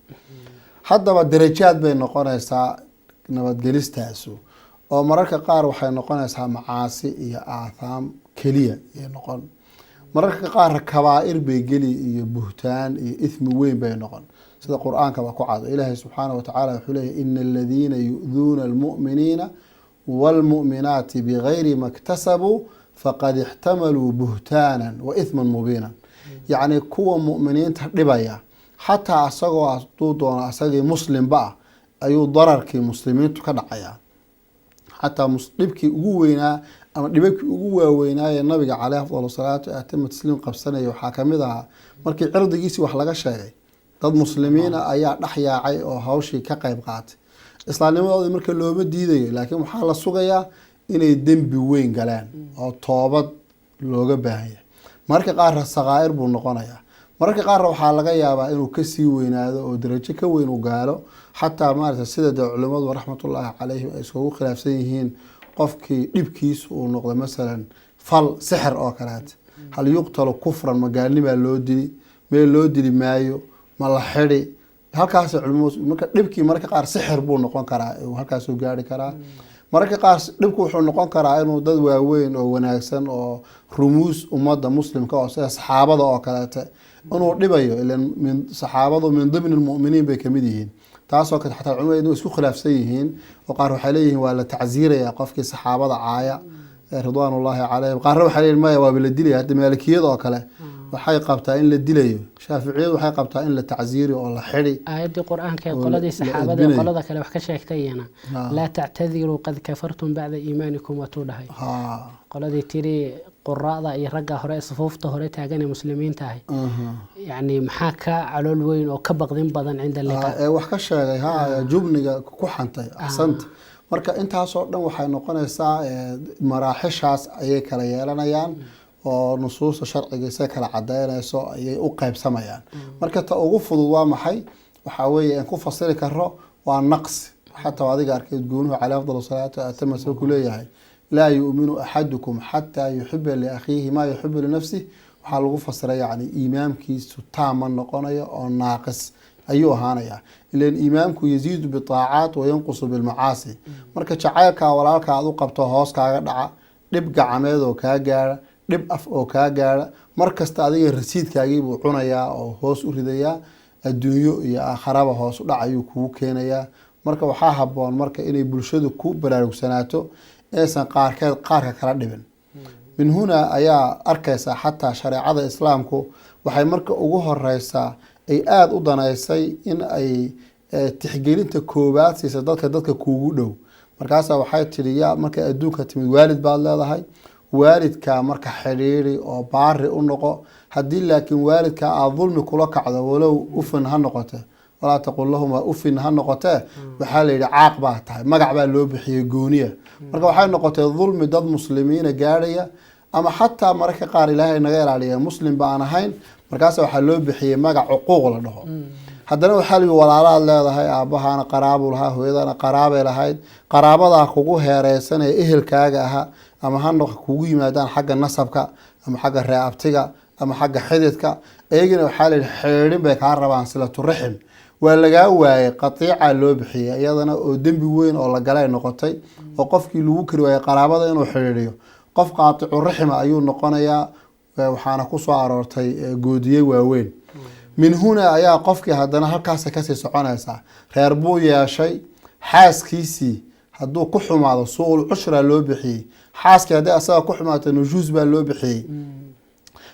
Haddaba darajaad bay noqonaysaa nabadgelistaasu, oo mararka qaar waxay noqonaysaa macaasi iyo aathaam keliya ayay noqon. Mararka qaar kabaa'ir bay geli iyo buhtaan iyo ithmi weyn bay noqon, sida Qur-aanka baa ku cad. Ilaahay subxaanahu watacaala wuxuu leeyahy: "Ina aladiina yu'duuna almu'miniina wاlmu'minaati bigayri ma اktasabuu faqad ixtamaluu buhtaanan wa ithman mubiina." Yacni kuwa mu'miniinta dhibaya, xataa asagoo haduu doono asagii muslimba ah, ayuu dararkii muslimiintu ka dhacayaa. Xataa dhibkii ugu weynaa ama dhibabkii ugu waaweynaaye nabiga caleyh afdal salaatu atama tasliim qabsanaya waxaa kamid ahaa markii cirdigiisii wax laga sheegay, dad muslimiina ayaa dhex yaacay oo hawshii ka qayb qaatay. Islaamnimadoodii marka looma diidayo, laakiin waxaa la sugayaa inay dembi weyn galeen oo toobad looga baahan yahay. Mararka qaarna sakaa'ir buu noqonayaa, mararka qaarna waxaa laga yaabaa inuu kasii weynaado oo darajo ka weyn u gaalo. Xataa maarata sida dee culimadu raxmatullaahi calayhim ay iskugu khilaafsan yihiin, qofkii dhibkiisu uu noqdo masalan fal sixir oo kaleeta, hal yuqtalu kufran? Ma gaalnimaa loo dili? Meel loo dili maayo? Ma la xidi? Halkaas culimadu marka dhibkii mararka qaar sixir buu noqon karaa, uu halkaasuu gaari karaa. Mararka qaar dhibku wuxuu noqon karaa inuu dad waaweyn oo wanaagsan oo rumuus ummadda muslimka oo sida saxaabada oo kaleete inuu dhibayo, ilan min saxaabadu min dimni lmu'miniin bay kamid yihiin. Taasoo kale xataa culimadu way isku khilaafsan yihiin, oo qaar waxay leeyihiin waa la tacsiiraya qofkii saxaabada caaya ridwaanullaahi calayhim, qaarna waxay leeyihin maya, waaba la dilaya. Hadda Maalikiyada oo kale waxay qabtaa in la dilayo, Shaaficiyadu waxay qabtaa in la tacsiiriyo oo la xidi. Aayaddii Qur-aanka ee oo qoladii la saxaabada ee edbinayo. Qolada kale wax ka sheegtay iyana, "Laa tactadiruu qad kafartum bacda iimaanikum," watuu dhahay. Qoladii tiri quraa'da iyo ragga hore ee sufuufta hore taagan ee muslimiinta ahi, yacni maxaa ka calool weyn oo ka baqdin badan cinda liqaa? Ee wax ka sheegay, ha, jubniga ku xantay. Axsanta. Marka intaasoo dhan waxay noqonaysaa maraaxishaas ayay kala yeelanayaan oo nusuusta sharciga say kala cadeynayso ayay u qaybsamayaan. Marka ta ugu fudud waa maxay? Waxaa weeye aan ku fasiri karo waa naqsi. Xataa adiga arkay goonuhu caleyh afdal salaatu atama soo ku leeyahay: "Laa yu'minu axadukum xataa yuxiba liakhiihi maa yuxibu linafsih." Waxaa lagu fasiray yacni iimaamkiisu taama noqonayo oo naaqis ayuu ahaanayaa, ilan iimaamku yaziidu bitaacaat wa yanqusu bilmacaasi. Marka jacaylkaa walaalka aad u qabto hoos kaaga dhaca, dhib gacmeed oo kaa gaara, dhib af oo kaa gaara, mar kasta adiga rasiidkaagii buu cunayaa oo hoos u ridayaa, adduunyo iyo aakharaba hoos u dhac ayuu kugu keenayaa. Marka waxaa haboon marka inay bulshadu ku baraarugsanaato inaysan qaarkeed qaarka kala dhibin. Min huna ayaa arkaysaa xataa shareecada islaamku waxay marka ugu horeysaa ay aada u danaysay in ay tixgelinta koowaad siisa dadka kuugu dhow. Markaasaa waxay tidhi, yaa markay adduunka timid, waalid baad leedahay, waalidkaa marka xidhiiri oo baari u noqo. Haddii laakiin waalidkaa aada dulmi kula kacdo, walow ufin ha noqote, walaa taqul lahumaa ufin ha noqotee, waxaa la yidhi caaq baa tahay, magac baa loo bixiyey gooniya. Marka waxay noqotay dulmi dad muslimiina gaadhaya ama xataa mararka qaar Ilaahay naga ilaaliya muslim ba aan ahayn, markaasa waxaa loo bixiyey magac cuquuq la dhaho. Haddana waxaa la yidhi walaalaad leedahay, aabbahaana qaraabuu lahaa, hooyadana qaraabay lahayd, qaraabadaa kugu heereysanaya ehelkaaga ahaa, ama ha noq kugu yimaadaan xagga nasabka ama xagga reeabtiga ama xagga xididka, iyagina waxaa la yidhi xidhiidhin bay kaa rabaan, silatu raxim. Waa lagaa waayey, qatiica loo bixiyey iyadana oo dembi weyn oo la galay noqotay, oo qofkii lagu kari waayey qaraabada inuu xidhiidhiyo qof qaaticu raxima ayuu noqonayaa. Waxaana ku soo aroortay goodiye waaweyn. Min huna ayaa qofkii haddana halkaasa kasii soconaysaa. Reer buu yeeshay, xaaskiisii hadduu ku xumaado suuqul cushra loo bixiyey, xaaskii haddii asaga ku xumaato nushuus baa loo bixiyey.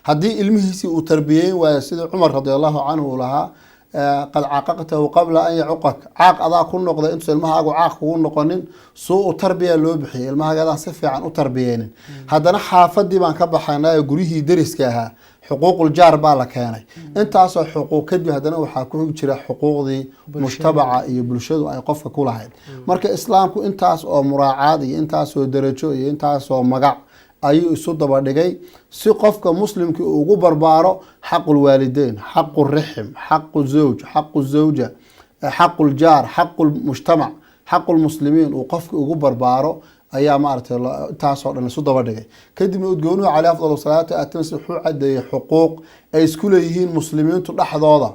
Haddii ilmihiisii uu tarbiyeyn waayo, sidii Cumar radi allahu canhu uu lahaa: "Qad caqaqtahu qabla an yacuqak," caaq adaa ku noqday intuusa ilmahaagu caaq kugu noqonin. Suu tarbiya loo bixiyey, ilmahaaga adaan si fiican u tarbiyeynin. Haddana xaafadii baan ka baxaynaa, guryihii deriska ahaa xuquuqul jaar baa la keenay. Intaasoo xuquuq kadib haddana waxaa ku jira xuquuqdii mujtamaca iyo bulshadu ay qofka ku lahayd. Marka islaamku intaas oo muraacaad iyo intaasoo derajo iyo intaasoo magac ayuu isu daba dhigay si qofka muslimkii uu ugu barbaaro xaqu lwaalideyn, xaqu rixim, xaqu zawj, xaqu zawja, xaqu ljaar, xaqu lmujtamac, xaqu lmuslimiin, uu qofki ugu barbaaro ayaa maaragtay intaasoo dhan isu daba dhigay. Kadibna udgoonuhu caleyh afdal salaatu atams wuxuu cadeeyey xuquuq ay isku leeyihiin muslimiintu dhexdooda,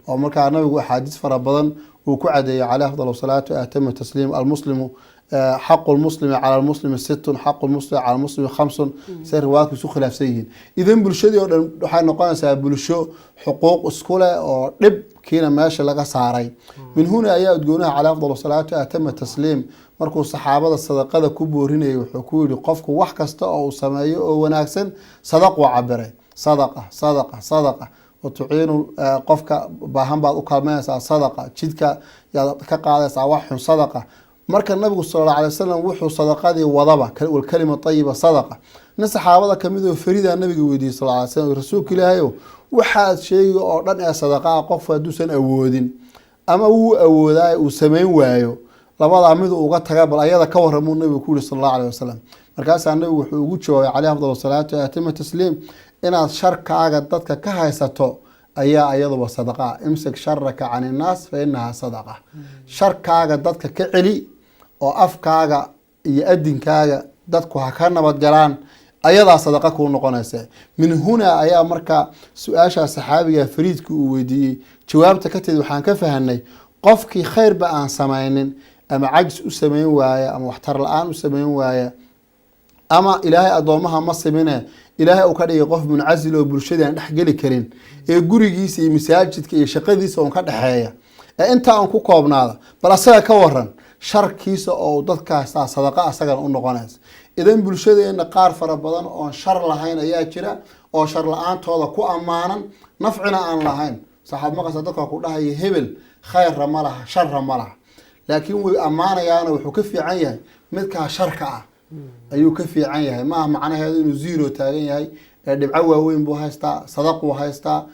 oo markaa nabigu axaadiis fara badan uu ku cadeeyey caleyh afdal salaatu atama tasliim: almuslimu Xaqu lmuslimi cala lmuslimi sittun, xaqu lmuslimi cala lmuslimi khamsun, say riwaayadku isu khilaafsan yihiin. Idan bulshadii oo dhan waxay noqonaysaa bulsho xuquuq isku leh oo dhibkiina meesha laga saaray. Min huna ayaa udgoonaha caleyh afdal salaatu atama tasliim markuu saxaabada sadaqada ku boorinayay wuxuu ku yihi, qofku wax kasta oo uu sameeyo oo wanaagsan sadaquu cabiray, sadaqa, sadaqa, sadaqa watuciinu qofka baahan baad u kaalmaynaysaa, sadaqa, jidka yaad ka qaadaysaa wax xun, sadaqa. Marka nabigu sal alla alay wasalam wuxuu sadaqadii wadaba, walkalima ayiba sadaqa. Nin saxaabada kamid oo faridaa nabiga weydiiyey sal alla alay slam, rasuulka ilaahayow, waxaad sheegi oo dhan ee sadaqa ah qofku hadduusan awoodin ama wuu awoodaay uu samayn waayo, labadaa mid uga taga, bal ayada ka waramuu nabigu ku yihi sal allahu aleyh wasalam. Markaasaa nabigu wuxuu ugu jawaabay caleyh afdal salaatu atima tasliim, inaad sharkaaga dadka ka haysato ayaa iyaduba sadaqa. Imsik sharaka can innaas fa inahaa sadaqa. Sharkaaga dadka ka celi oo afkaaga iyo adinkaaga dadku ha ka nabadgalaan, ayadaa sadaqa kuu noqonaysa. Min hunaa ayaa marka su-aashaa saxaabiga fariidka uu weydiiyey jawaabta ka tid waxaan ka fahanay, qofkii khayrba aan samaynin ama cajis u samayn waaya ama waxtar la-aan u samayn waaya ama ilaahay addoomaha ma simine, ilaahay uu ka dhigay qof muncasil oo bulshadii aan dhex geli karin ee gurigiisa iyo masaajidka iyo shaqadiisa uun ka dhexeeya ee intaa uun ku koobnaada, bal asaga ka waran sharkiisa oo dadkaasaa sadaqa asagana u noqonaysa. Idan bulshadeena qaar fara badan oon shar lahayn ayaa jira oo shar la-aantooda ku ammaanan, nafcina aan lahayn. Saxaab maqasa dadka ku dhahaya hebel khayrra ma laha, sharra ma laha, laakiin way ammaanayaana, wuxuu ka fiican yahay midkaa sharka ah ayuu ka fiican yahay. Maaha macnaheedu inuu zero taagan yahay ee dhibco waaweyn buu haystaa, sadaquu haystaa,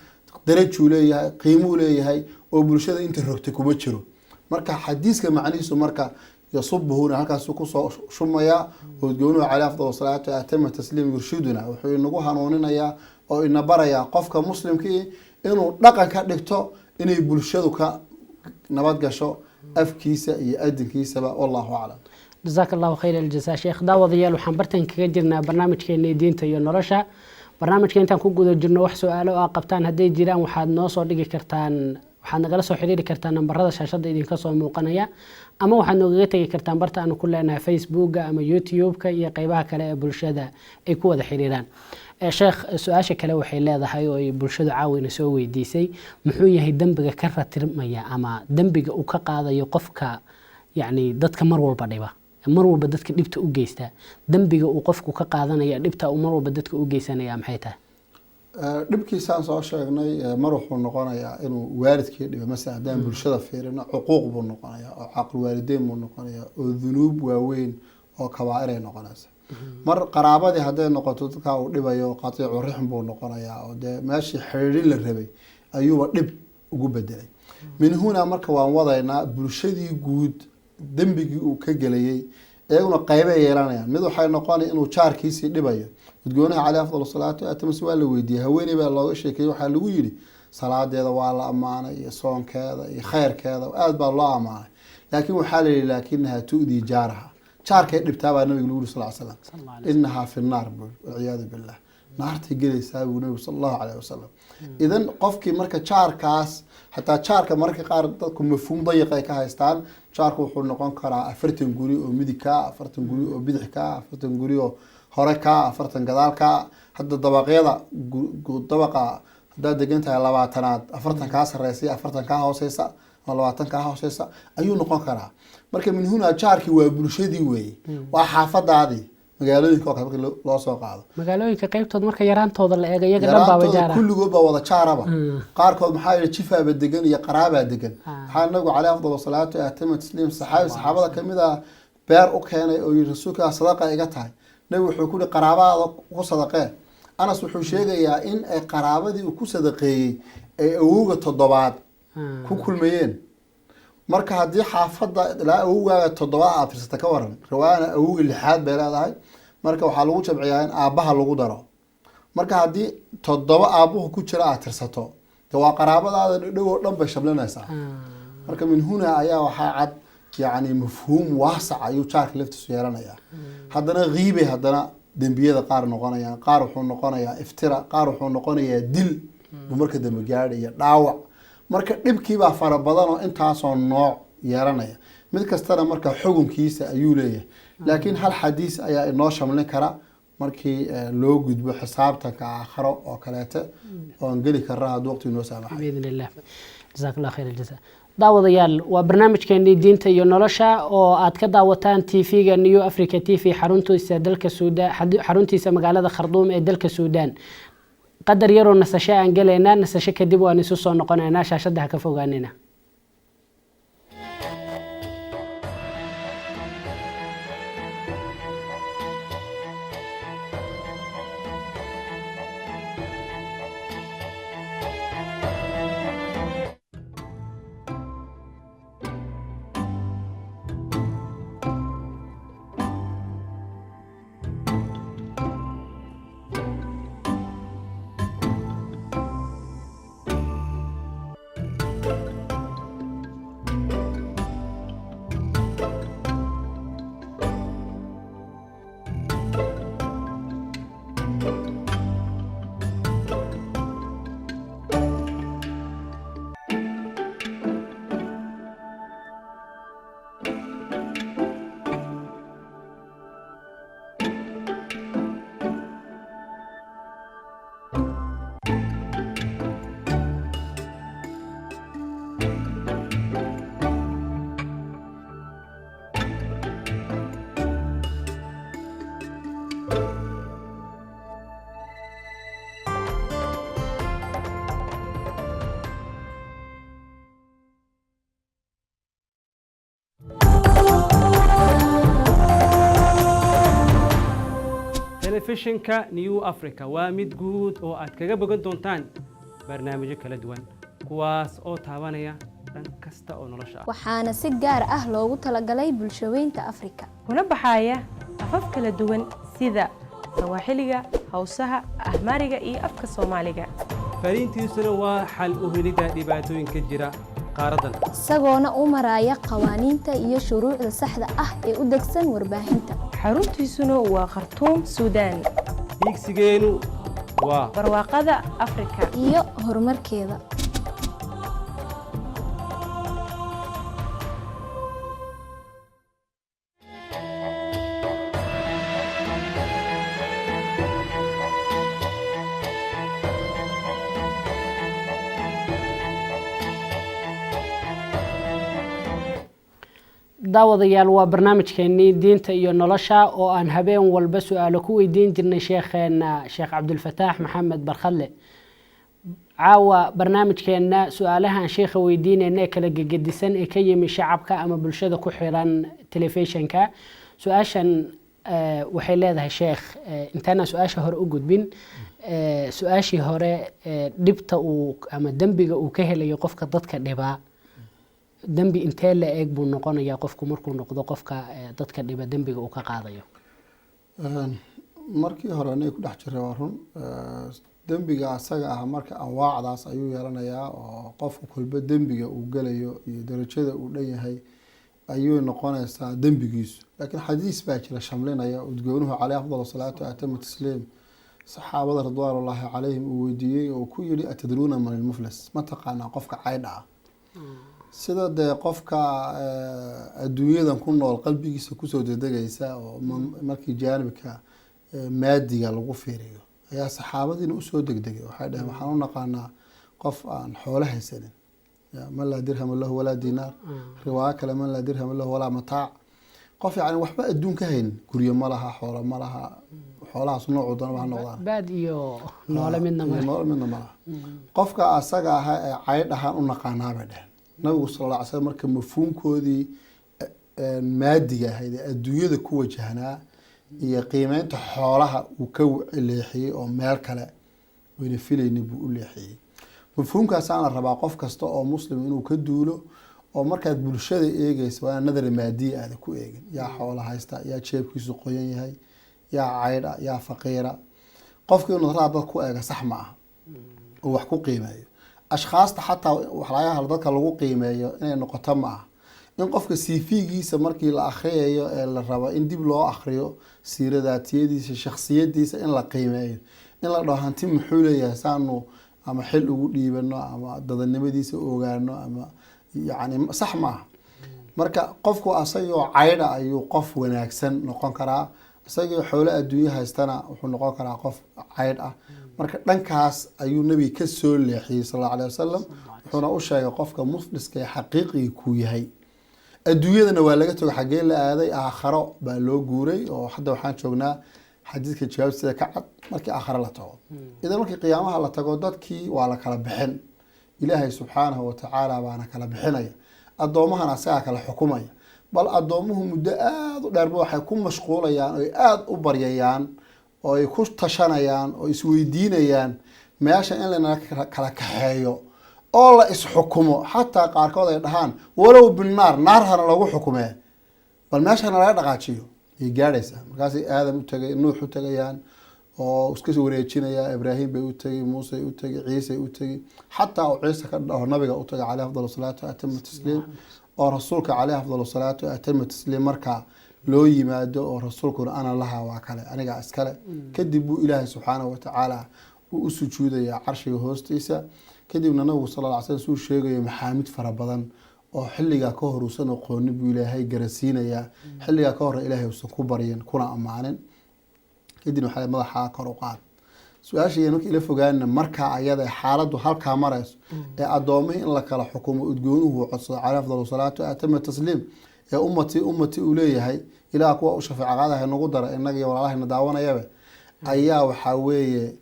darajuu leeyahay, qiimuu leeyahay oo bulshada inta rogtay kuma jiro. Marka xadiiska macnihiisu marka yasubuhuna halkaasuu kusoo shumayaa. Udgoonuhu caleyh afdal salaatu atama tasliim yurshiduna, wuxuu inagu hanuuninayaa oo ina barayaa qofka muslimkii inuu dhaqan ka dhigto inay bulshadu ka nabad gasho afkiisa iyo adinkiisaba. Wallahu aclam. Jazaaka allahu khayr aljaza, sheekh. Daawadayaal, waxaan bartan kaga jirnaa barnaamijkeena diinta iyo nolosha. Barnaamijka intaan ku guda jirno, wax su-aalo aa qabtaan hadday jiraan waxaad noo soo dhigi kartaan, waxaad nagala soo xiriiri kartaan nambarada shaashada idinka soo muuqanaya, ama waxaad noogaga tegi kartaan barta aanu ku leenahay Facebooka ama YouTube-ka iyo qeybaha kale ee bulshada ay ku wada xiriiraan. Sheekh, su-aasha kale waxay leedahay oo ay bulshadu caawina soo weydiisay, muxuu yahay dembiga ka ratirmaya ama dembiga uu ka qaadayo qofka yacni dadka mar walba dhiba, mar walba dadka dhibta u geysta? Dembiga uu qofku ka qaadanaya dhibta uu mar walba dadka u geysanaya maxay tahay? Dhibkiisaan soo sheegnay, mar wuxuu noqonayaa inuu waalidkii dhibo. Masala haddaan bulshada fiirino, cuquuq buu noqonayaa oo caaqil waalideyn buu noqonayaa oo dunuub waaweyn oo kabaa'iray noqonaysa. Mar qaraabadii hadday noqoto, dadkaa uu dhibayo qatiicu rixm buu noqonayaa oo dee meeshii xiriirin la rabay ayuuba dhib ugu bedelay. Min huna marka waan wadaynaa bulshadii guud dembigii uu ka gelayay, iyaguna qaybay yeelanayaan. Mid waxay noqonay inuu jaarkiisii dhibayo. Udgoonaha caleyh afdal salaatu atamas waa la weydiiyey, haweeney baa looga sheekeeyey, waxaa lagu yidhi salaadeeda waa la ammaanay iyo soonkeeda iyo khayrkeeda aada baa loo ammaanay, laakiin waxaa la yihi laakinaha tu'dii jaaraha, jaarkay dhibtaa baa nabiga lagu yiri sal slam. Inahaa fi naar buu, walciyaadu billah, naartay gelaysaa buu nabigu sal allahu caleyhi wasalam. Idan qofkii marka jaarkaas, xataa jaarka mararka qaar dadku mafhuum dayiq ay ka haystaan, jaarku wuxuu noqon karaa 40 guri oo midig kaa, 40 guri oo bidix kaa, 40 guri oo hore kaa, 40 gadaal kaa. Hadda dabaqyada dabaqa haddaad degan tahay 20aad, 40 kaa sareysa iyo 40 kaa hooseysa ama 20 kaa hooseysa ayuu noqon karaa. Marka min huna jaarkii waa bulshadii weeye, waa xaafadaadii, magaalooyinka oo kale marka loo soo qaado. Magaalooyinka qaybtood marka yaraantooda la eego iyaga dhan baaba yaraantooda jaara. Kulligood baa wada jaaraba. Qaarkood maxaa yihi jifaaba degan iyo qaraabaa degan. Maxaa nabigu caleyh afdal salaatu atama tasliim saxaabi saxaabada kamid ah beer u keenay oo yihi rasuulka sadaqa iga tahay. Nabigu wuxuu ku yihi qaraabadaada ku sadaqee. Anas wuxuu sheegayaa in ay qaraabadii uu ku sadaqeeyey ay awowga toddobaad ku kulmayeen. Marka haddii xaafadda ilaa awowgaaga toddobaad aad tirsata, ka waran? Riwaayana awowga lixaad bay leedahay. Marka waxaa lagu jamciyaa in aabbaha lagu daro. Marka haddii 7 aabbuhu ku jira aad tirsato, de waa qaraabadaada dhadhow oo dhan bay shablinaysaa. Marka min huna ayaa waxaa cad yacni mafhuum waasac ayuu jaarka laftiisu yeelanayaa. Haddana kiibay, haddana dembiyada qaar noqonayaan, qaar wuxuu noqonayaa iftira, qaar wuxuu noqonayaa dil buu marka dambe gaadhaya, dhaawac. Marka dhibkiibaa fara badan oo intaasoo nooc yeelanaya. Mid kastana marka xukunkiisa ayuu leeyahay, laakiin hal xadiis ayaa inoo shamlin kara markii loo gudbo xisaabtanka aakharo oo kaleete oon geli karna hadduu waqti inoo saamaxay. Biidn illah. Jazaak Allah khayr aljaza. Daawadayaal, waa barnaamijkeenii diinta iyo nolosha oo aad ka daawataan TV-ga New Africa TV, xaruntiisa dalka Suudaan, xaruntiisa magaalada Kharduum ee dalka Suudaan. Qadar yaroo nasasho aan gelaynaa, nasasho kadib waan isu soo noqonaynaa. Shaashadda ha ka fogaanina. Telefishinka New Africa waa mid guud oo aad kaga bogan doontaan barnaamijyo kala duwan, kuwaas oo taabanaya dhan kasta oo nolosha ah. Waxaana si gaar ah loogu talagalay bulshaweynta Afrika, kuna baxaya afaf kala duwan sida Sawaaxiliga, Hawsaha, Ahmaariga iyo afka Soomaaliga. Fariintiisuna waa xal u helidda dhibaatooyinka jira qaaraddan, isagoona u maraya qawaaniinta iyo shuruucda saxda ah ee u degsan warbaahinta. Xaruntiisuna waa Khartuum, Suudaan. Hiigsigeenu waa barwaaqada Afrika iyo horumarkeeda. Daawadayaal, waa barnaamijkeenii diinta iyo nolosha oo aan habeen walba su-aalo ku weydiin jirnay sheekheena Sheekh Cabdulfataax Maxamed Barkhadle. Caawa barnaamijkeenna su-aalahaan sheekha weydiinayna ee kala gegedisan ee ka yimi shacabka ama bulshada ku xiran telefishinka, su-aashan waxay leedahay: sheekh, intaanaan su-aasha hore u gudbin, su-aashii hore, dhibta uu ama dembiga uu ka helayo qofka dadka dhibaa, dembi intee la eeg buu noqonayaa qofku markuu noqdo qofka dadka dhiba, dembiga uu ka qaadayo? Markii hore aniga ku dhex jiray, waa run, dembiga asaga ah marka anwaacdaas ayuu yeelanayaa, oo qofku kolba dembiga uu gelayo iyo darajada uu dhan yahay ayuu noqonaysaa dembigiisu. Laakiin xadiis baa jira shamlinaya udgoonuhu caleyh afdal salaatu atamu tasliim saxaabada ridwaanullaahi calayhim uu weydiiyey oo ku yihi: "Atadruuna man ilmuflis?" Ma taqaanaa qofka caydha ah? Sida dee qofka adduunyadan ku nool qalbigiisa kusoo dedegaysa oo markii jaanibka maadiga lagu fiiriyo ayaa saxaabadiina usoo degdegay. Waxay dhaheen: "Waxaan u naqaanaa qof aan xoolo haysanin, man laa dirhama lahu walaa dinaar." Riwaayo kale: "Man laa dirhama lahu walaa mataac." Qof yacni waxba adduun ka haynin, guryo ma laha, xoolo ma laha, xoolahaas noocuu doonaba ha noqdaan, baad iyo noole midna ma noole midna ma laha, qofka asaga ahaa ee caydh ahaan u naqaanaa, bay dheheen. Nabigu sal alla ly slam marka mafhuumkoodii maadiga ahayd ee adduunyada ku wajahnaa iyo qiimeynta xoolaha uu ka leexiyey oo meel kale wayna filaynin buu u leexiyey. Mafhuumkaasaana rabaa qof kasta oo muslim inuu ka duulo, oo markaad bulshada eegeysa waa inaan nadar maadiya aada ku eegin: yaa xoola haysta, yaa jeebkiisu qoyan yahay, yaa caydha, yaa faqiira. Qofka inuu nadraha dad ku eega sax ma aha oo wax ku qiimeeyo ashkhaasta, xataa waxlaayaha dadka lagu qiimeeyo inay noqoto ma aha in qofka CV-giisa markii la akhriyayo ee la rabo in dib loo akhriyo siiradaatiyadiisa, shakhsiyadiisa in la qiimeeyo, in la dhaho hanti muxuu leeyahay, saanu ama xil ugu dhiibano ama dadanimadiisa ogaano ama yacni, sax ma aha. Marka qofku asagoo caydha ayuu qof wanaagsan noqon karaa, isagoo xoolo adduunyo haystana wuxuu noqon karaa qof caydh ah. Marka dhankaas ayuu nebiga ka soo leexiyey sal allahu alayh wasalam, wuxuuna u sheegay qofka mufliska ee xaqiiqiga kuu yahay. Adduunyadana waa laga tago, xaggee la aaday? Aakharo baa loo guuray. Oo hadda waxaan joognaa xadiidka jawaabtiisa ka cad, markii aakhare la tago. Idan markii qiyaamaha la tago, dadkii waa la kala bixin. Ilaahay subxaanahu watacaala baana kala bixinaya, addoommahana asagaa kala xukumaya. Bal addoomuhu muddo aada u dheerba waxay ku mashquulayaan oy aada u baryayaan oo ay ku tashanayaan oo isweydiinayaan meesha in lana kala kaxeeyo oo la isxukumo. Xataa qaarkood ay dhahaan walow binaar, naar hana lagu xukumee, bal meeshana laga dhaqaajiyo ayay gaadhaysaa. Markaasay Aadam u tagay, Nuux u tagayaan oo iska wareejinaya, Ibraahim bay u tegay, Muusey u tegay, Ciisey u tegay, xataa uu Ciise ka dhaho nabiga u tagay caleyh afdal salaatu wa tasliim, oo rasuulka caleyh afdal salaatu wa atama tasliim markaa loo yimaado, oo rasuulkuna ana laha, waa kale, anigaa iskale. Kadib buu Ilaahay subxaanahu watacaala uu u sujuudayaa carshiga hoostiisa. Kadibna nabigu sal lla ly slam suu sheegayo maxaamid fara badan oo xilligaa ka hor uusan aqoonin buu Ilaahay garasiinayaa, xilligaa ka hore Ilaahay uusan ku baryin kuna ammaanin. Kadibna waxaa madaxaa kor u qaad su-aasha marka ila fogaanina. Markaa ayada xaaladdu halkaa marayso ee addoomihii in la kala xukumo udgoonuhu codsado caleyh afdal salaatu atama tasliim, ee ummatii ummatii uu leeyahay, Ilaah kuwa u shafeeco qaadahay nagu dara innaga iyo walaalahayna daawanayabe, ayaa waxaa weeye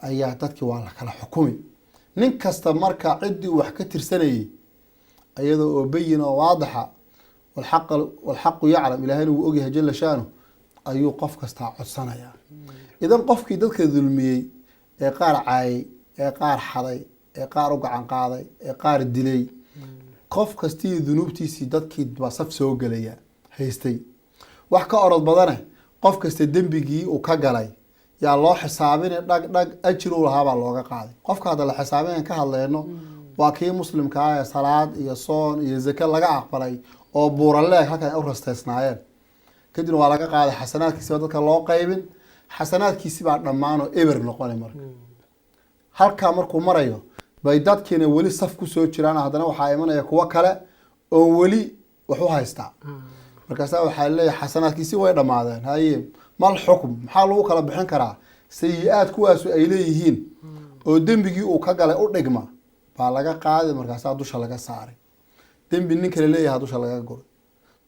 ayaa dadkii waa la kala xukumi. Nin kasta marka ciddii uu wax ka tirsanayay iyadoo oo bayin oo waadixa, walxaqu yaclam, Ilaahayna wuu ogyahay jala shaanu, ayuu qof kastaa codsanayaa. Idan qofkii dadka dulmiyey ee qaar caayay, ee qaar xaday, ee qaar u gacan qaaday, ee qaar dilay, qof kastii dunuubtiisii dadkii baa saf soo gelaya haystay. Wax ka orod badane, qof kasta dembigii uu ka galay yaa loo xisaabina, dhag dhag ajir uu lahaabaa looga qaaday. Qofka hadda la xisaabinayan ka hadlayno waa kii muslimka ah ee salaad iyo soon iyo zake laga aqbalay oo buuraleeg halkan ay u rasteysnaayeen. Kadibna waa laga qaaday xasanaadkiisi baa dadka loo qaybin, xasanaadkiisi baa dhammaanoo eber noqonay. Marka halkaa markuu marayo bay dadkiina weli saf kusoo jiraan. Haddana waxaa imanaya kuwo kale oo weli wax u haystaa. Markaasaa waxaa leeyahay xasanaadkiisi way dhammaadeen, haye mal xukm, maxaa lagu kala bixin karaa? Sayi-aad kuwaasu ay leeyihiin oo dembigii uu ka galay u dhigma baa laga qaaday, markaasaa dusha laga saaray. Dembi nin kale leeyaha dusha lagaga guray,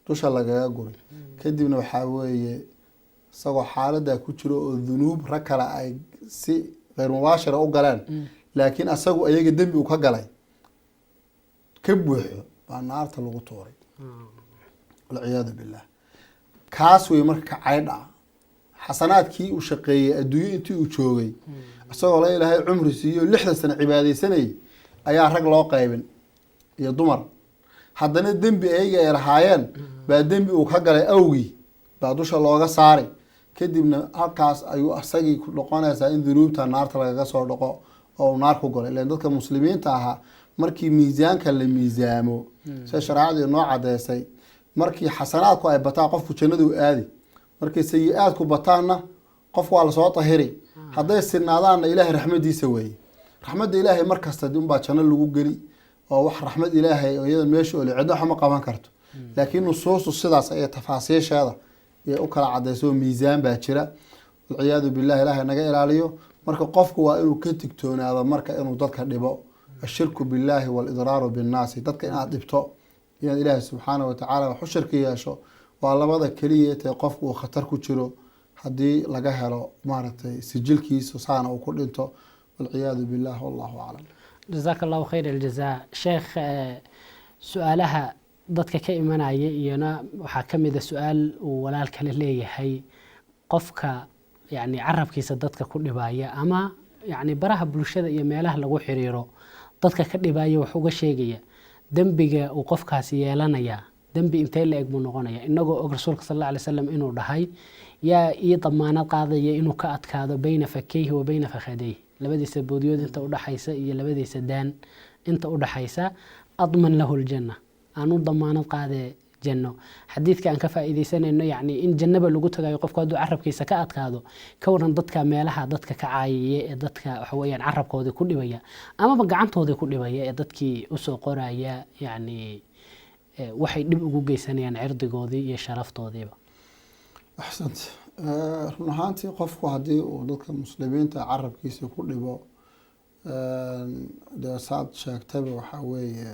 dusha lagaga guray. Kadibna waxaa weeye isagoo xaaladaa ku jiro oo dunuub rag kale ay si kheyr mubaashira u galeen, laakiin asagu ayaga dembi uu ka galay ka buuxo, baa naarta lagu tuuray, walciyaadu billah. Kaas wey marka ka caydh ah xasanaadkii uu shaqeeyey adduunyo intii uu joogay, isagoo la Ilaahay cumri siiyo 60 sano cibaadaysanayay, ayaa rag loo qaybin iyo dumar. Haddana dembi ayaga ay lahaayeen baa dembi uu ka galay awgii baa dusha looga saaray. Kadibna halkaas ayuu asagii ku noqonaysaa in dunuubta naarta lagaga soo dhaqo oo uu naar ku galo. Ilan dadka muslimiinta ahaa markii miisaanka la miisaamo, sida shareecadu inoo cadeysay, markii xasanaadku ay bataan qofku jannadu aadi, markay sayi-aadku bataanna qof waa lasoo tahiri. Hadday sinaadaanna Ilaahay raxmadiisa weeye. Raxmadda Ilaahay markasta unbaa janno lagu geli, oo wax raxmad Ilaahay oo iyada meesha ole cidno waxma qaban karto. Laakiin nusuustu sidaas ayay tafaasiisheeda iyo u kala cadayso, miisaan baa jira, walciyaadu billah, Ilaahay naga ilaaliyo. Marka qofku waa inuu ka digtoonaado marka inuu dadka dhibo, ashirku billahi walidraaru binnaasi, dadka inaad dhibto, inaad Ilaahay subxaanahu watacaala wax u shirki yeesho, waa labada keliya tee qofku uu khatar ku jiro haddii laga helo maaragtay sijilkiisa saana uu ku dhinto, walciyaadu billah, wallahu aclam. Jazaaka allahu khayr aljazaa, sheekh. Su-aalaha dadka ka imanaya iyona waxaa ka mid a su-aal uu walaal kale leeyahay: qofka yani carabkiisa dadka ku dhibaya ama yani baraha bulshada iyo meelaha lagu xiriiro dadka ka dhibaya wax uga sheegaya, dembiga uu qofkaasi yeelanaya dembi intee la eg buu noqonaya? Inagoo og rasuulka sal alla alay slam inuu dhahay: yaa ii damaanad qaadaya inuu ka adkaado bayna fakeyhi wa bayna fakhadeyhi, labadiisa boodyood inta udhaxaysa iyo labadiisa daan inta udhaxaysa, adman lahu ljanna, aan u damaanad qaadee janno. Xadiidka aan ka faa'iidaysanayno yacni in jannaba lagu tagayo qofku hadduu carabkiisa ka adkaado. Ka waran dadka meelaha dadka ka caayaya ee dadka waxa weeyaan carabkoodii ku dhibaya amaba gacantoodii ku dhibaya ee dadkii usoo qoraya yacni Waxay dhib ugu geysanayaan cirdigoodii iyo sharaftoodiiba. Axsant. Run ahaantii, qofku haddii uu dadka muslimiinta carabkiisa ku dhibo, dee saad sheegtayba, waxaa weeye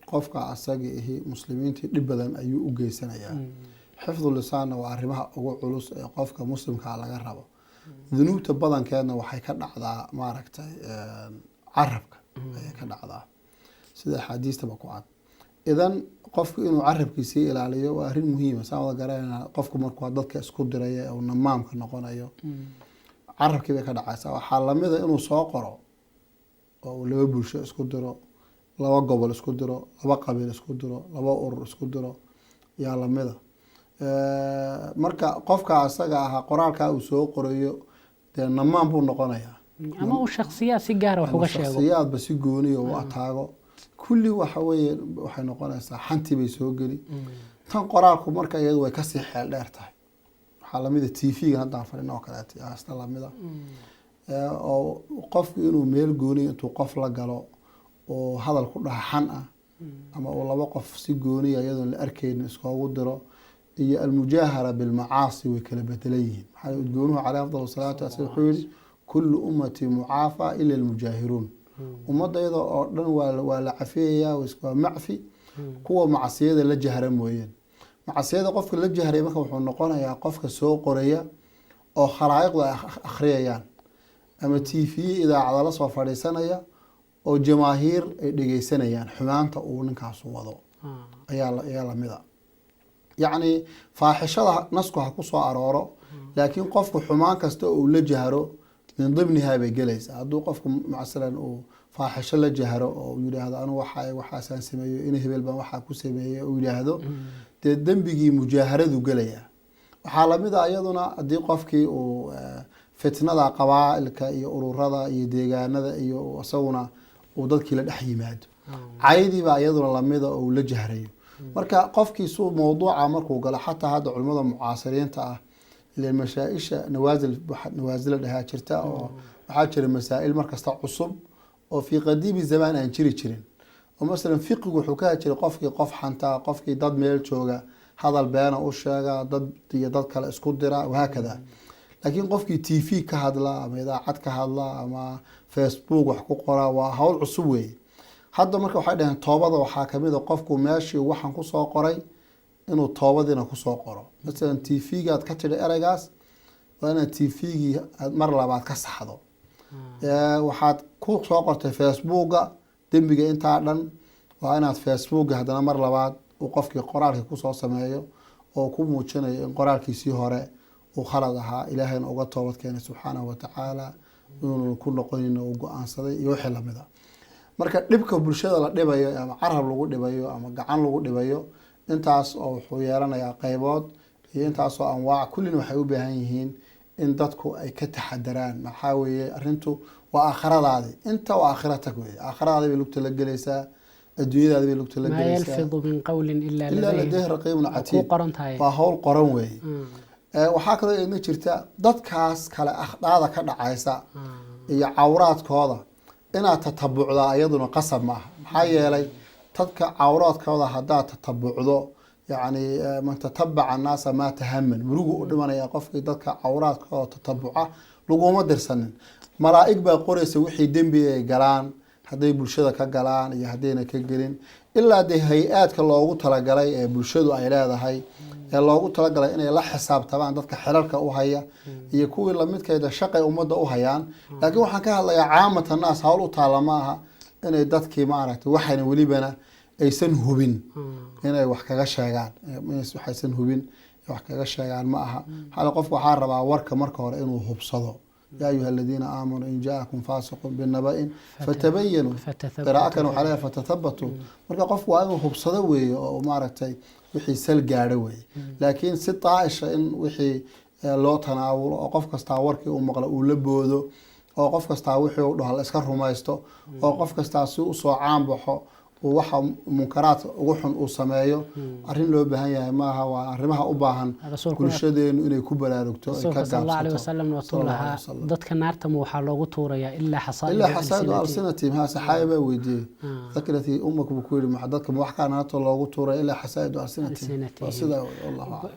qofka asaga ihi muslimiintii dhib badan ayuu u geysanayaa. Xifdu lisaanna waa arrimaha ugu culus ee qofka muslimkaa laga rabo. Dunuubta badankeedna waxay ka dhacdaa, maaragtay, carabka ayay ka dhacdaa, sida axaadiistaba ku cad. Idan qofku inuu carabkiisii ilaaliyo waa arrin muhiima. Saan wada garanayna, qofku markuu dadka isku diraya ee uu namaamka noqonayo, carabkii bay ka dhacaysaa. Waxaa lamida inuu soo qoro oo uu laba bulsho isku diro, laba gobol isku diro, laba qabiil isku diro, laba urur isku diro yaa lamida. Marka qofka asaga ahaa qoraalkaa uu soo qorayo, dee namaan buu noqonayaa. Ama uu shaksiyaad si gaara wax ama uga sheego. Shaksiyaadba si gooniya u ataago. Kulli waxa weeye waxay noqonaysaa xantii bay soo geli. Tan qoraalku marka iyadu way kasii xeel dheer tahay. Waxaa lamida TV-ga haddaan fadhino oo kaleeto yaa isna lamida, oo qofku inuu meel gooniya intuu qof la galo oo hadal ku dhaha xan ah, ama uu laba qof si gooniya iyadoon la arkaynin iskoogu diro, iyo almujaahara bilmacaasi way kala bedelan yihiin. Maxaa udgoonuhu caleyh afdal salaatu wasalaam wuxuu yihi: "Kullu ummatii mucaafa ila almujaahiruun." Ummadayada oo dhan waa la cafiyayaa, waa macfi, kuwa macsiyada la jahra mooyeen. Macsiyada qofka la jahray marka wuxuu noqonayaa qofka soo qoraya oo khalaa'iqdu ay akhriyayaan, ama TV, idaacada la soo fadhiisanaya oo jamaahiir ay dhegeysanayaan xumaanta uu ninkaasu wado ayaa lamida. Yacni faaxishada nasku ha ku soo arooro, laakiin qofku xumaan kasta oo uu la jahro min dimnihaa bay gelaysaa. Hadduu qofku masalan uu faaxisho la jahro oo uu yidhaahdo anu waxa waxaasaan sameeyo, in hebel baan waxaa ku sameeyey uu yidhaahdo, dee dembigii mujaaharadu gelayaa. Waxaa lamid a iyaduna haddii qofkii uu fitnada qabaailka iyo ururada iyo deegaanada iyo isaguna uu dadkii la dhex yimaado, caydiibaa iyaduna lamida oo uu la jahrayo. Marka qofkii suu mawduuca markuu galo, xataa hadda culimada mucaasiriinta ah, ileen masaa-isha nawaasil nawaasila dhahaa jirta, oo waxaa jira masaa-il markasta cusub oo fii qadiimi zamaan aan jiri jirin. Oo masalan fiqigu wuxuu ka jiray qofkii qof xantaa, qofkii dad meel jooga hadal beena u sheega, dad iyo dad kale isku dira, wahaakada. Laakiin qofkii TV ka hadla ama idaacad ka hadla ama Facebook wax ku qora, waa hawl cusub weeye hadda. Marka waxay dhaheen toobada waxaa kamid a qofku meeshii waxaan kusoo qoray inuu toobadiina kusoo qoro. Masalan TV-gaad ka tidhi ereygaas, waa inaad TV-gii aad mar labaad ka saxdo. Waxaad ku soo qortay Facebooka dembiga intaa dhan, waa inaad Facebooka haddana mar labaad uu qofkii qoraalkii kusoo sameeyo oo ku muujinayo in qoraalkiisii hore uu khalad ahaa, Ilaahayna uga toobad keenay subxaanahu watacaala, inuuna ku noqonin uu go-aansaday iyo wixii lamid a. Marka dhibka bulshada la dhibayo, ama carab lagu dhibayo ama gacan lagu dhibayo, intaas oo wuxuu yeelanayaa qaybood iyo intaasoo anwaac. Kullina waxay u baahan yihiin in dadku ay ka taxadaraan. Maxaa weeye, arrintu waa aakhiradaadi, inta waa aakhira tag weeye. Aakhiradaadi bay lugta la gelaysaa, adduunyadaadi bay lugta la maa gelaysaa. Yalfidu min qawlin ilaa ilaa ladayhi ladayhi raqiibun waa kuu catiid. Qoran tahay. Waa hawl qoran weeye. Waxaa kaloo idna jirta dadkaas kale akhdaada ka dhacaysa iyo cawraadkooda inaad tatabucdaa iyaduna qasab ma aha. Maxaa yeelay dadka cawraadkooda haddaad tatabucdo, yacni man tatabaca annaasa maata haman, murugu u dhimanaya qofkii dadka cawraadkooda tatabuca. Laguma dirsanin. Malaa'ig baa qoraysa wixii dembi ay galaan, hadday bulshada ka galaan iyo haddayna ka gelin, ilaa dee hay-aadka loogu talagalay ee bulshadu ay leedahay ee loogu talagalay inay la xisaabtamaan dadka xilalka u haya iyo kuwii lamidkeeda shaqay ummadda u hayaan. Laakiin waxaan ka hadlayaa caamata naas, hawl u taalla ma aha inay dadkii, maaragtay, waxayna welibana aysan hubin inay wax kaga sheegaan. Waxaysan hubin wax kaga sheegaan ma aha. Maxaa qofku waxaa rabaa warka marka hore inuu hubsado. Yaa ayuha aladiina aamanuu in jaakum faasiqun binaba'in fatabayanuu. Fatathabbatuu. Qiraa'o kan waxaa leeyahay fatathabatuu. Marka qofku waa inuu hubsado weeye oo maaragtay wixii sal gaadho weeye. Laakiin si daaisha in wixii loo tanaawulo oo qof kastaa warkii uu maqlo uu la boodo, oo qof kastaa wixii uu dhaho la iska rumaysto, oo qof kastaa si usoo caan baxo Uu waxa munkaraadka ugu xun uu sameeyo, arrin loo baahan yahay maaha. Waa arrimaha u baahan bulshadeenu inay ku baraarugto, ay ka Rasuulka sal Allahu alayh gaabsato. wasalam watuu Sal Allahu lahaa, alayhi wasalam. Dadka naartama waxaa loogu tuurayaa ilaa xasaa'idu ilaa xasaa'idu alsinatihim. alsinatihim. Ha, saxaabi baa weydiiyey, "Thakilatii ummuk," buu ku yidhi. "Maxa dadka ma wax kaa naarta loogu tuuray ilaa xasaa'idu alsinatihim?" Alsinatihim. Waa sidaa wey, wallahu aclam.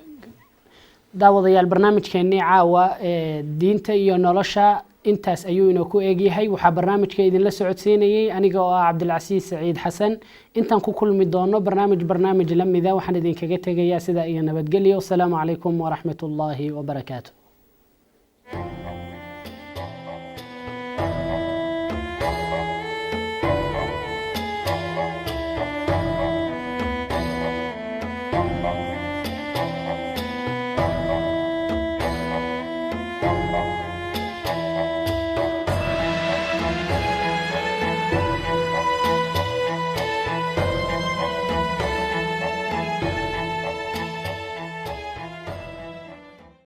Daawadayaal, barnaamijkeennii caawa ee diinta iyo nolosha intaas ayuu inoo ku eegyahay. Waxaa barnaamijka idinla socodsiinayey aniga oo ah Cabdilcasiis Saciid Xasan. Intaan ku kulmi doono barnaamij la mida, waxaan idinkaga tegayaa sidaa iyo nabadgelyo. Wasalaamu calaykum waraxmat ullaahi wabarakaatu.